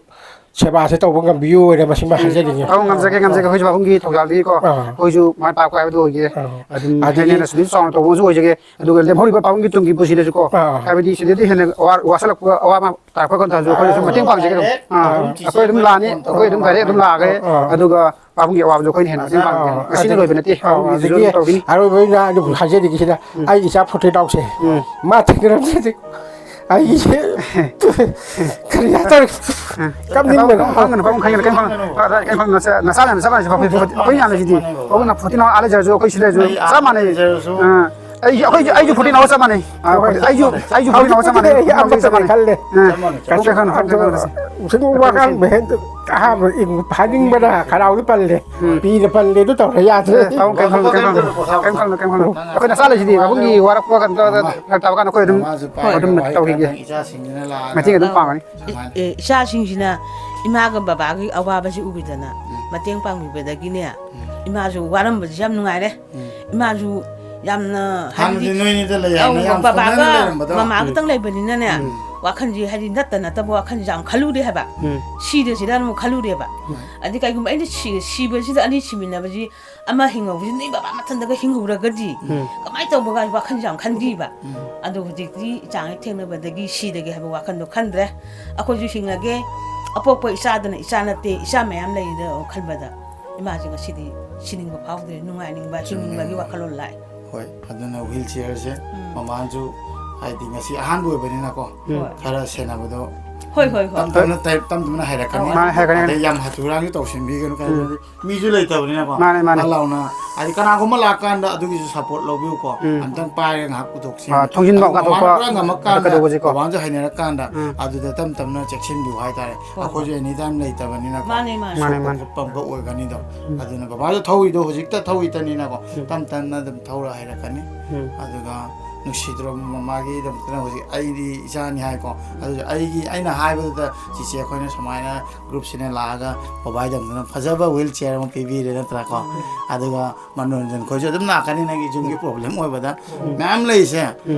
ꯁꯦꯕꯥꯁꯦ ꯇꯧꯕ ꯉꯝꯕꯤꯌꯨ ꯍꯥꯏꯅ ꯃꯁꯤꯃ ꯍꯥꯏꯖꯅꯤꯡꯉꯤ꯫ ꯑꯧ, ꯉꯝꯖꯒꯦ, ꯉꯝꯖꯒꯦ꯫ ꯑꯩꯈꯣꯏꯁꯨ ꯄꯥꯕꯨꯡꯒꯤ ꯊꯧꯖꯥꯜꯗꯒꯤꯀꯣ ꯑꯥ꯫ ꯑꯩꯈꯣꯏꯁꯨ ꯃꯥꯏ ꯄꯥꯛꯄ ꯍꯥꯏꯕꯗꯨ ꯑꯣꯏꯒꯦ꯫ ꯑꯥ꯫ ꯑꯗꯨꯝ ꯑꯗꯒꯤ ꯍꯦꯟꯅ ꯍꯦꯟꯅ ꯁꯨꯝ ꯆꯥꯎꯅ ꯇꯧꯕꯁꯨ ꯑꯣꯏꯖꯒꯦ꯫ ꯑꯗꯨꯒ ꯂꯦꯝꯍꯧꯔꯤꯕ ꯄꯥꯕꯨꯡꯒꯤ ꯇꯨꯡꯒꯤ ꯄꯨꯟꯁꯤꯗꯁꯨꯀꯣ, ꯑꯥ꯫ ꯍꯥꯏꯕꯗꯤ ꯁꯤꯗꯩꯗꯤ ꯍꯦꯟꯅ ꯑꯋꯥ-, ꯋꯥꯁꯜꯂꯛꯄ ꯑꯋꯥꯕ ꯇꯥꯔꯛꯄ ꯃꯇꯝꯗꯁꯨ ꯑꯩꯈꯣꯏꯅꯁꯨ ꯃꯇꯦꯡ ꯄꯥꯡꯖꯒꯦ ꯑꯗꯨꯝ꯫ ꯑꯥ꯫ ꯑꯩꯈꯣꯏ ꯑꯗꯨꯝ ꯂꯥꯛꯑꯅꯤ, ꯑꯩꯈꯣꯏ ꯑꯗꯨꯝ ꯗꯥꯏꯔꯦꯛ ꯑꯗꯨꯝ ꯂꯥꯛꯑꯒꯦ꯫ ꯑꯥ꯫ ꯑꯗꯨꯒ ꯄꯥꯕꯨꯡꯒꯤ ꯑꯋꯥꯕꯁꯨ ꯑꯩꯈꯣꯏꯅ ꯍꯦꯟꯅ ꯃꯇꯦꯡ ꯄꯥꯡꯖꯒꯦ꯫ ꯑꯥ, ꯃꯁꯤꯅ ꯑꯗꯒꯤ ꯂꯣꯏꯕ ꯅꯠꯇꯦ, ꯑꯥ, ꯄꯥꯕꯨꯡꯒꯤꯁꯨ ꯑꯗꯒꯤ ꯑꯗꯨꯝ ꯇꯧꯈꯤꯅꯤ꯫ ꯑꯔꯣꯏꯕ ꯑꯣꯏꯅ ꯑꯩꯅ ꯍꯥꯏꯖꯅꯤꯡꯉꯤꯁꯤꯅ, ꯎꯝ꯫ ꯑꯩ ꯏꯆꯥ ꯐꯣꯇꯣ ꯇꯥꯎꯁꯦ, ꯎꯝ꯫ ꯃꯥ ꯊꯦꯡꯅꯔꯝꯗ꯭ꯔꯗꯤ ꯑꯩ ꯏꯆꯦ ꯎꯝ꯫ ꯀꯞꯅꯤꯡꯕꯅ꯫ ꯈꯪꯒꯅꯨ, ꯄꯥꯕꯨꯡ ꯈꯪꯒꯅꯨ, ꯀꯩꯝ ꯈꯪꯒꯅꯨ꯫ ꯅꯆꯥ ꯃꯌꯥꯝ ꯆꯞ ꯃꯥꯟꯅꯩ, ꯄꯥꯕꯨꯡ, ꯑꯩꯈꯣꯏ ꯃꯌꯥꯝ ꯂꯩꯁꯤꯗꯤ꯫ ꯄꯥꯕꯨꯡꯅ ꯐꯣꯔꯇꯤꯟ ꯑꯥꯔ ꯂꯩꯖꯔꯁꯨ ꯑꯩꯈꯣꯏ ꯁꯤ ꯂꯩꯔꯁꯨ ꯆꯞ ꯃꯥꯟꯅꯩ꯫ ꯑꯥ꯫ ꯑꯩ, ꯑꯩꯈꯣꯏ, ꯑꯩꯁꯨ ꯐꯣꯔꯇꯤꯟ ꯑꯥꯔ ꯆꯞ ꯃꯥꯟꯅꯩ꯫ ꯑꯥ, ꯑꯩꯁꯨ, ꯑꯩꯁꯨ ꯐꯣꯔꯇꯤꯟ ꯑꯥꯔ ꯆꯞ ꯃꯥꯟꯅꯩ꯫ ꯑꯩ ꯌꯥꯝ ꯆꯞ ꯃꯥꯟꯅꯩ ꯈꯜꯂꯦ꯫ ꯑꯥ꯫ ꯄꯥꯕꯨꯡ ꯈꯪꯒꯅꯨ, ꯄꯥꯕꯨꯡ ꯈꯪꯒꯅꯨ꯫ ꯁꯨꯝ ꯋꯥ ꯉꯥꯡꯕ ꯍꯦꯛ ꯑꯍꯥꯟꯕ ꯏꯪ ꯐꯥꯅꯤꯡꯕꯅ ꯈꯅꯥꯎꯗ ꯄꯜꯂꯦ, ꯎꯝ꯫ ꯄꯤꯗ ꯄꯜꯂꯦ, ꯑꯗꯨ ꯇꯧꯔꯦ ꯌꯥꯗ꯭ꯔꯦ꯫ ꯑꯦ, ꯄꯥꯕꯨꯡ ꯀꯩꯝ ꯈꯜꯂꯨ, ꯀꯩꯝ ꯈꯜꯂꯨ, ꯀꯩꯝ ꯈꯜꯂꯨ, ꯀꯩꯝ ꯈꯜꯂꯨ꯫ ꯑꯩꯈꯣꯏ ꯅꯆꯥ ꯂꯩꯁꯤꯗꯤ, ꯄꯥꯕꯨꯡꯒꯤ ꯋꯥꯔꯛꯄ ꯀꯩꯅꯣ ꯇꯧꯔꯒ ꯐꯔꯛ ꯇꯥꯕ ꯀꯥꯟꯗ ꯑꯩꯈꯣꯏ ꯑꯗꯨꯝ, ꯃꯃꯥꯁꯨ ꯄꯥꯏ ꯑꯗꯨꯝ ꯕꯕꯥ ꯇꯧꯈꯤꯒꯦ꯫ ꯍꯦꯛꯇ ꯏꯆꯥꯁꯤꯡꯁꯤꯅ ꯂꯥꯛꯑꯒ ꯃꯇꯦꯡ ꯑꯗꯨꯝ ꯄꯥꯡꯒꯅꯤ꯫ ꯑꯗꯨꯃꯥꯏꯅ ꯑꯦ, ꯏꯆꯥꯁꯤꯡꯁꯤꯅ ꯏꯃꯥꯒ ꯕꯕꯥꯒꯤ ꯑꯋꯥꯕꯁꯤ ꯎꯈꯤꯗꯅ ꯃꯇꯦꯡ ꯄꯥꯡꯕꯤꯕꯗꯒꯤꯅꯦ, ꯏꯃꯥꯁꯨ ꯋꯥꯔꯝꯕꯁꯤ ꯌꯥꯝ ꯅꯨꯡꯉꯥꯏꯔꯦ꯫ ꯏꯃꯥꯁꯨ ꯌꯥꯝꯅ ꯍꯥꯟꯅꯗꯤ ꯍꯥꯏꯕꯗꯤ ꯅꯣꯏꯅꯤꯗ ꯂꯩ ꯍꯥꯏꯅ ꯑꯧ, ꯌꯥꯝ ꯕꯕꯥꯒ ꯁꯥꯎꯅꯅ ꯂꯩꯔꯝꯕꯗꯣ꯫ ꯃꯃꯥ ꯈꯛꯇꯪ ꯂꯩꯕꯅꯤꯅꯅꯦ, ꯋꯥꯈꯜꯁꯤ ꯍꯥꯏꯗꯤ ꯅꯠꯇ ꯅꯠꯇꯕ ꯋꯥꯈꯜꯁꯤ ꯌꯥꯝ ꯈꯜꯂꯨꯔꯦ ꯍꯥꯏꯕ꯫ ꯎꯝ꯫ ꯁꯤꯔꯁꯤꯔꯅ ꯑꯃꯨꯛ ꯈꯜꯂꯨꯔꯦꯕ꯫ ꯑꯗꯩ ꯀꯩꯒꯨꯝꯕ ꯑꯩꯅ ꯁꯤ-, ꯁꯤꯕꯁꯤꯗ ꯑꯅꯤ ꯁꯤꯃꯤꯟꯅꯕꯁꯤ ꯑꯃ ꯍꯤꯡꯍꯧꯕꯁꯤ ꯅꯣꯏ ꯕꯕꯥ ꯃꯊꯟꯇꯒ ꯍꯤꯡꯍꯧꯔꯒꯗꯤ ꯀꯃꯥꯏꯅ ꯇꯧꯕꯒ ꯋꯥꯈꯜꯁꯤ ꯌꯥꯝ ꯈꯟꯈꯤꯕ꯫ ꯑꯗꯣ ꯍꯧꯖꯤꯛꯇꯤ ꯏꯆꯥ ꯍꯦꯛ ꯊꯦꯡꯅꯕꯗꯒꯤ ꯁꯤꯔꯒꯦ ꯍꯥꯏꯕ ꯋꯥꯈꯜꯗꯣ ꯈꯟꯗ꯭ꯔꯦ꯫ ꯑꯩꯈꯣꯏꯁꯨ ꯍꯤꯡꯉꯒꯦ, ꯑꯄꯣꯛꯄ ꯏꯆꯥꯗꯅ ꯏꯆꯥ ꯅꯠꯇꯦ, ꯏꯆꯥ ꯃꯌꯥꯝ ꯂꯩꯔꯤꯗꯣ ꯈꯟꯕꯗ ꯏꯃꯥꯁꯦ ꯉꯁꯤꯗꯤ ꯁꯤꯅꯤꯡꯕ ꯐꯥꯎꯗ꯭ꯔꯦ, ꯅꯨꯡꯉꯥꯏꯅꯤꯡꯕ, ꯍꯤꯡꯅꯤꯡꯕꯒꯤ ꯋꯥꯈꯜꯂꯣꯟ ꯂꯥꯛꯑꯦ꯫ ꯍꯣꯏ, ꯑꯗꯨꯅ ꯋꯤꯜ ꯆꯤꯌꯔꯁꯦ ꯃꯃꯥꯅꯁꯨ ꯍꯥꯏꯗꯤ ꯉꯁꯤ ꯑꯍꯥꯟꯕ ꯑꯣꯏꯕꯅꯤꯅꯀꯣ, ꯍꯣꯏ꯫ ꯈꯔ ꯁꯦꯟꯅꯕꯗꯣ ꯍꯣꯏ, ꯍꯣꯏ, ꯍꯣꯏ꯫ ꯇꯞ ꯇꯞꯅ ꯇꯞ ꯇꯞ ꯇꯞꯅ ꯍꯩꯔꯛꯀꯅꯤ꯫ ꯃꯥꯅꯦ, ꯍꯩꯔꯛꯀꯅꯤ, ꯑꯗꯩ ꯌꯥꯝ ꯍꯥꯊꯨ ꯍꯥꯊꯨ ꯇꯧꯁꯤꯟꯕꯤꯒꯅꯨ, ꯀꯩꯒꯤꯅꯣꯗꯤ ꯃꯤꯁꯨ ꯂꯩꯇꯕꯅꯤꯅꯀꯣ꯫ ꯃꯥꯅꯦ, ꯃꯥꯅꯦ꯫ ꯐꯠ ꯂꯥꯎꯅ ꯍꯥꯏꯗꯤ ꯀꯅꯥꯒꯨꯝꯕ ꯂꯥꯛꯀꯥꯟꯗ ꯑꯗꯨꯒꯤꯁꯨ ꯁꯞꯄꯣꯔꯠ ꯂꯧꯕꯤꯌꯨꯀꯣ꯫ ꯎꯝ꯫ ꯑꯝꯇꯪ ꯄꯥꯏꯔꯒ ꯉꯥꯏꯍꯥꯛ ꯄꯨꯊꯣꯛꯁꯤ꯫ ꯑꯥ, ꯊꯣꯡꯖꯤꯟꯐꯝ ꯑꯗꯨ ꯃꯃꯥꯅ ꯀꯥꯊꯣꯛꯄ ꯄꯨꯔꯥ ꯉꯝꯃꯛꯀꯥꯟꯗ, ꯀꯩꯗꯧꯕꯁꯦꯀꯣ꯫ ꯃꯃꯥꯅꯁꯨ ꯍꯩꯅꯔꯀꯥꯟꯗ ꯎꯝ꯫ ꯑꯗꯨꯗ ꯇꯞ ꯇꯞꯅ ꯆꯦꯛꯁꯤꯟꯕꯤꯌꯨ ꯍꯥꯏꯇꯥꯔꯦ꯫ ꯍꯣꯏ, ꯑꯩꯈꯣꯏꯁꯨ ꯑꯦꯅꯤ ꯇꯥꯏꯝ ꯂꯩꯇꯕꯅꯤꯅꯀꯣ꯫ ꯃꯥꯅꯦ, ꯃꯥꯅꯦ꯫ ꯃꯥꯅꯦ, ꯁꯣꯛꯄ ꯃꯥꯅꯦ꯫ ꯈꯣꯠꯄ ꯑꯃꯒ ꯑꯣꯏꯒꯅꯤꯗꯣ꯫ ꯑꯗꯨꯅ ꯕꯕꯥꯁꯨ ꯊꯧꯔꯤꯗꯣ ꯍꯧꯖꯤꯛꯇ ꯊꯧꯔꯤꯇꯅꯤꯅꯀꯣ꯫ ꯇꯞ ꯇꯞꯅ ꯑꯗꯨꯝ ꯊꯧꯔ ꯍꯩꯔꯛꯀꯅꯤ꯫ ꯎꯝ꯫ ꯑꯗꯨꯒ ꯅꯨꯡꯁꯤꯗ꯭ꯔꯣ? ꯃꯃꯥꯒꯤꯗꯃꯛꯇꯅ ꯍꯧꯖꯤꯛ ꯑꯩꯗꯤ ꯏꯆꯥꯅꯤ ꯍꯥꯏꯀꯣ, ꯑꯗꯨꯁꯨ ꯑꯩꯒꯤ, ꯑꯩꯅ ꯍꯥꯏꯕꯗꯨꯗ ꯆꯤꯆꯦ ꯑꯩꯈꯣꯏꯅ ꯁꯨꯃꯥꯏꯅ ꯒ꯭ꯔꯨꯞꯁꯤꯅ ꯂꯥꯛꯑꯒ ꯕꯕꯥꯒꯤꯗꯃꯛꯇꯅ ꯐꯖꯕ ꯋꯤꯜ ꯆꯤꯌꯔ ꯑꯃ ꯄꯤꯕꯤꯔꯦ ꯅꯠꯇ꯭ꯔꯥꯀꯣ? ꯑꯗꯨꯒ ꯃꯅꯣꯔꯟꯖꯟ ꯈꯣꯏꯁꯨ ꯑꯗꯨꯝ ꯂꯥꯛꯀꯅꯤ, ꯅꯪꯒꯤ ꯌꯨꯝꯒꯤ ꯄ꯭ꯔꯣꯕ꯭ꯂꯦꯝ ꯑꯣꯏꯕꯗ ꯃꯌꯥꯝ ꯂꯩꯁꯦ꯫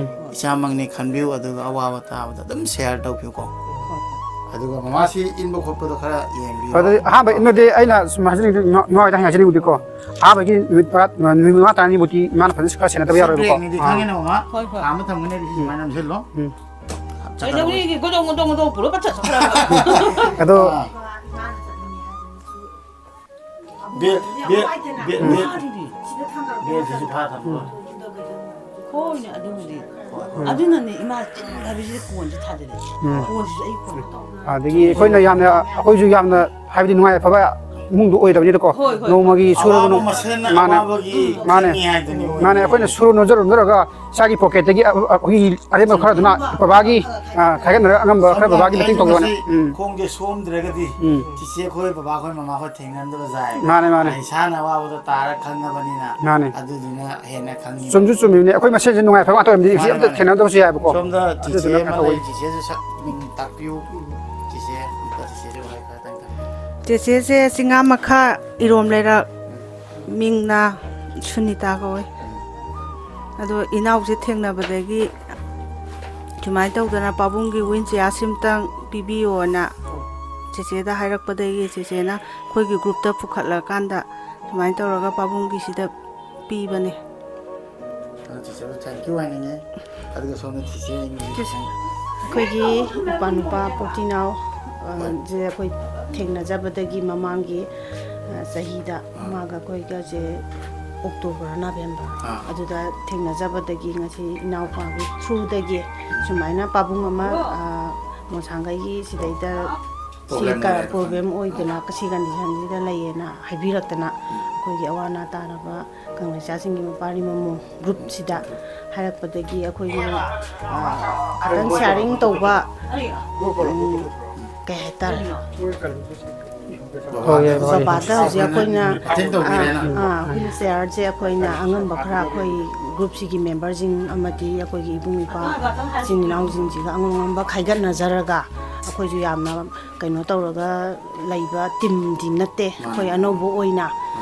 ꯏꯆꯥꯃꯛꯅꯤ ꯈꯟꯕꯤꯌꯨ, ꯑꯗꯨꯒ ꯑꯋꯥꯕ ꯇꯥꯕꯗ ꯑꯗꯨꯝ ꯁꯤꯌꯔ ꯇꯧꯕꯤꯌꯨꯀꯣ꯫ ꯑꯗꯨꯒ ꯃꯃꯥꯁꯤ ꯏꯟꯕ ꯈꯣꯠꯄꯗꯣ ꯈꯔ ꯌꯦꯡꯕꯤꯌꯨ꯫ ꯑꯗꯨꯗꯤ ꯑꯍꯥꯟꯕ ꯏꯟꯕꯗꯤ ꯑꯩꯅ ꯁꯨꯝ ꯍꯥꯏꯖꯅꯤꯡꯉꯤ, ꯏꯃꯥ ꯍꯣꯏꯗ ꯍꯥꯏꯖꯅꯤꯡꯕꯗꯤꯀꯣ, ꯑꯍꯥꯟꯕꯒꯤ ꯅꯨꯃꯤꯠ ꯇꯔꯥ, ꯅꯨꯃꯤꯠ ꯃꯉꯥ ꯇꯔꯥꯅꯤꯃꯨꯛꯇꯤ ꯏꯃꯥꯅ ꯐꯖꯅ ꯈꯔ ꯁꯦꯟꯅꯗꯕ ꯌꯥꯔꯣꯏꯕꯀꯣ꯫ ꯕ꯭ꯔꯦꯛꯅꯤꯗꯤ ꯈꯪꯉꯦꯅ ꯃꯃꯥ꯫ ꯍꯣꯏ, ꯍꯣꯏ꯫ ꯈꯥꯝꯃ ꯊꯝꯒꯅꯤ, ꯑꯗꯨꯗꯤ ꯁꯨꯃꯥꯏꯅ ꯅꯝꯁꯤꯜꯂꯣ꯫ ꯎꯝ꯫ ꯆꯠꯀꯗꯕꯅꯤ꯫ ꯀꯩꯗꯧꯔꯤꯒꯦ? ꯒꯣꯗꯣꯡ ꯒꯣꯗꯣꯡ ꯒꯣꯗꯣꯡ ꯄꯨꯔꯒ ꯆꯠꯈ꯭ꯔꯕ꯫ ꯑꯗꯣ ꯕꯦꯜ, ꯕꯦꯜ, ꯕꯦꯜ, ꯕꯦꯜ, ꯕꯦꯜꯁꯤꯁꯨ ꯐꯥ ꯊꯝꯃꯣ꯫ ꯍꯣꯏꯅꯦ, ꯑꯗꯨꯕꯨꯗꯤ꯫ ꯑꯗꯨꯅꯅꯦ ꯏꯃꯥ ꯆꯤꯟ ꯍꯥꯏꯕꯁꯤꯗꯤ ꯀꯣꯟꯁꯦ ꯊꯥꯖꯤꯜꯂꯦ꯫ ꯎꯝ꯫ ꯀꯣꯟꯁꯤꯁꯨ ꯑꯩ ꯀꯣꯟ ꯇꯧ꯫ ꯑꯗꯒꯤ ꯑꯩꯈꯣꯏꯅ ꯌꯥꯝꯅ, ꯑꯩꯈꯣꯏꯁꯨ ꯌꯥꯝꯅ ꯍꯥꯏꯕꯗꯤ ꯅꯨꯡꯉꯥꯏ ꯑꯐꯕ ꯏꯃꯨꯡꯗꯣ ꯑꯣꯏꯗꯕꯅꯤꯅꯀꯣ꯫ ꯍꯣꯏ, ꯍꯣꯏ꯫ ꯅꯣꯡꯃꯒꯤ ꯁꯨꯔꯒ ꯑꯋꯥꯕ ꯅꯣꯡ-, ꯃꯁꯦꯟꯅ ꯃꯥꯅꯦ꯫ ꯑꯋꯥꯕꯒꯤ ꯃꯥꯅꯦ꯫ ꯃꯈꯜꯅꯤ ꯍꯥꯏꯗꯨꯅꯤ꯫ ꯃꯥꯅꯦ, ꯑꯩꯈꯣꯏꯅ ꯁꯨꯔ ꯅꯣꯝꯖꯔ ꯅꯣꯝꯖꯔꯒ ꯏꯁꯥꯒꯤ ꯄꯣꯀꯦꯠꯇꯒꯤ ꯑ-, ꯑ-, ꯑꯩꯈꯣꯏꯒꯤ ꯑꯔꯦꯝꯕ ꯈꯔꯗꯨꯅ ꯕꯕꯥꯒꯤ, ꯑ, ꯈꯥꯏꯒꯠꯅꯔꯒ ꯑꯉꯝꯕ ꯈꯔ ꯁꯝꯅ ꯕꯕꯥꯒꯤ ꯃꯇꯦꯡ ꯑꯩꯅ ꯇꯧꯖꯕꯅꯦ꯫ ꯉꯁꯤ ꯎꯝ꯫ ꯈꯣꯡꯁꯦ ꯁꯣꯝꯗ꯭ꯔꯒꯗꯤ ꯎꯝ꯫ ꯆꯤꯆꯦ ꯑꯩꯈꯣꯏ, ꯕꯕꯥ ꯑꯩꯈꯣꯏ, ꯃꯃꯥ ꯑꯩꯈꯣꯏ ꯊꯦꯡꯅꯔꯝꯗꯕ ꯌꯥꯏ꯫ ꯃꯥꯅꯦ, ꯃꯥꯅꯦ꯫ ꯏꯁꯥꯅ ꯑꯋꯥꯕꯗꯣ ꯇꯥꯔ ꯈꯪꯉꯕꯅꯤꯅ꯫ ꯃꯥꯅꯦ꯫ ꯑꯗꯨꯗꯨꯅ ꯍꯦꯟꯅ ꯈꯪꯉꯤ꯫ ꯆꯨꯝꯁꯨ ꯆꯨꯝꯃꯤꯕꯅꯦ꯫ ꯑꯩꯈꯣꯏ ꯃꯁꯦꯟꯁꯦ ꯅꯨꯡꯉꯥꯏ ꯑꯐꯕ ꯉꯥꯛꯇ ꯑꯣꯏꯔꯝꯗꯤ ꯁꯤ ꯃꯥꯅꯦ, ꯑꯝꯇ ꯃꯥꯅꯦ꯫ ꯊꯦꯡꯅꯗꯕꯁꯨ ꯌꯥꯏꯕꯀꯣ꯫ ꯁꯣꯝꯗ ꯆꯤꯆꯦ ꯑꯗꯨꯗꯨꯅ ꯑꯃ ꯈꯔ ꯂꯩ, ꯇꯧꯋꯤ꯫ ꯆꯤꯆꯦꯁꯨ ꯁꯛ ꯃꯤꯡ ꯇꯥꯛꯄꯤꯌꯨ꯫ ꯆꯤꯆꯦ, ꯑꯝꯇ ꯆꯤꯆꯦꯁꯨ ꯋꯥꯍꯩ ꯈꯔꯇꯪ ꯊꯝꯕꯤꯌꯨ꯫ ꯆꯦꯆꯦꯁꯦ ꯆꯤꯡꯉꯥ ꯃꯈꯥ ꯏꯔꯣꯝ ꯂꯩꯔꯛ, ꯃꯤꯡꯅ ꯁꯨꯅꯤꯇꯥ ꯀꯧꯋꯦ꯫ ꯑꯗꯣ ꯏꯅꯥꯎꯁꯦ ꯊꯦꯡꯅꯕꯗꯒꯤ ꯁꯨꯃꯥꯏꯅ ꯇꯧꯗꯅ ꯄꯥꯕꯨꯡꯒꯤ ꯋꯤꯟ ꯆꯤꯌꯥꯔꯁꯤꯝꯇꯪ ꯄꯤꯕꯤꯌꯣꯅ ꯆꯦꯆꯦꯗ ꯍꯥꯏꯔꯛꯄꯗꯒꯤ ꯆꯦꯆꯦꯅ ꯑꯩꯈꯣꯏꯒꯤ ꯒ꯭ꯔꯨꯞꯇ ꯄꯨꯈꯠꯂꯀꯥꯟꯗ ꯁꯨꯃꯥꯏꯅ ꯇꯧꯔꯒ ꯄꯥꯕꯨꯡꯒꯤꯁꯤꯗ ꯄꯤꯕꯅꯦ꯫ ꯑꯗꯣ ꯆꯤꯆꯦꯕꯨ thank you ꯍꯥꯏꯅꯤꯡꯉꯦ꯫ ꯑꯗꯨꯒ ꯁꯣꯝꯅ ꯆꯤꯆꯦ ꯑꯩꯉꯣꯟꯗ ꯑꯩꯈꯣꯏꯒꯤ ꯏꯄꯥ ꯅꯨꯄꯥ ꯄꯣꯇꯤꯅꯥꯎ, ꯑ, ꯍꯣꯏ꯫ ꯁꯦ ꯑꯩꯈꯣꯏ ꯊꯦꯡꯅꯖꯕꯗꯒꯤ ꯃꯃꯥꯡꯒꯤ, ꯑ, ꯆꯍꯤꯗ ꯑꯥ꯫ ꯃꯥꯒ ꯑꯩꯈꯣꯏꯒꯁꯦ ꯑꯣꯛꯇꯣꯕꯔ, ꯅꯕꯦꯝꯕꯔ ꯑꯥ꯫ ꯑꯗꯨꯗ ꯊꯦꯡꯅꯖꯕꯗꯒꯤ ꯉꯁꯤ ꯏꯅꯥꯎꯄꯥꯒꯤ through ꯗꯒꯤ ꯁꯨꯃꯥꯏꯅ ꯄꯥꯕꯨꯡ ꯑꯃ, ꯑ, ꯃꯣꯟꯁꯥꯡꯒꯩꯒꯤ ꯁꯤꯗꯩꯗ ꯁꯤ problem ꯀ-, ꯑꯣꯏꯔꯦ꯫ Problem ꯑꯣꯏꯗꯅ ꯁꯤ condition ꯁꯤꯗ ꯂꯩꯌꯦꯅ ꯍꯥꯏꯕꯤꯔꯛꯇꯅ ꯑꯩꯈꯣꯏꯒꯤ ꯑꯋꯥ ꯑꯅꯥ ꯇꯥꯔꯕ ꯀꯪꯂꯩꯆꯥꯁꯤꯡꯒꯤ ꯃꯄꯥꯔꯤ ꯃꯃꯣ ꯒ꯭ꯔꯨꯞꯁꯤꯗ ꯍꯥꯏꯔꯛꯄꯗꯒꯤ ꯑꯩꯈꯣꯏꯒꯤ, ꯑ, ꯈꯤꯇꯪ sharing ꯇꯧꯕ, ꯎꯝ, ꯀꯩ ꯍꯥꯏꯇꯥꯔꯦ? ꯍꯣꯏ, ꯍꯣꯏ, ꯍꯣꯏ꯫ ꯕꯕꯥꯗ ꯍꯧꯖꯤꯛ ꯑꯩꯈꯣꯏꯅ, ꯃꯇꯦꯡ ꯇꯧꯕꯤꯔꯦꯅ꯫ ꯑ, ꯑ, wheel chair ꯁꯦ ꯑꯩꯈꯣꯏꯅ ꯑꯉꯝꯕ ꯈꯔ ꯑꯩꯈꯣꯏ ꯒ꯭ꯔꯨꯞꯁꯤꯒꯤ ꯃꯦꯝꯕꯔꯁꯤꯡ ꯑꯃꯗꯤ ꯑꯩꯈꯣꯏꯒꯤ ꯏꯕꯨꯡ ꯏꯄ꯭ꯋꯥ ꯏꯆꯤꯟ ꯏꯅꯥꯎꯁꯤꯡꯁꯤꯒ ꯑꯉꯝ ꯑꯉꯝꯕ ꯈꯥꯏꯒꯠꯅꯖꯔꯒ, ꯑꯩꯈꯣꯏꯁꯨ ꯌꯥꯝꯅ ꯀꯩꯅꯣ ꯇꯧꯔꯒ ꯂꯩꯕ ꯇꯤꯝꯗꯤ ꯅꯠꯇꯦ꯫ ꯑꯩꯈꯣꯏ ꯑꯅꯧꯕ ꯑꯣꯏꯅ,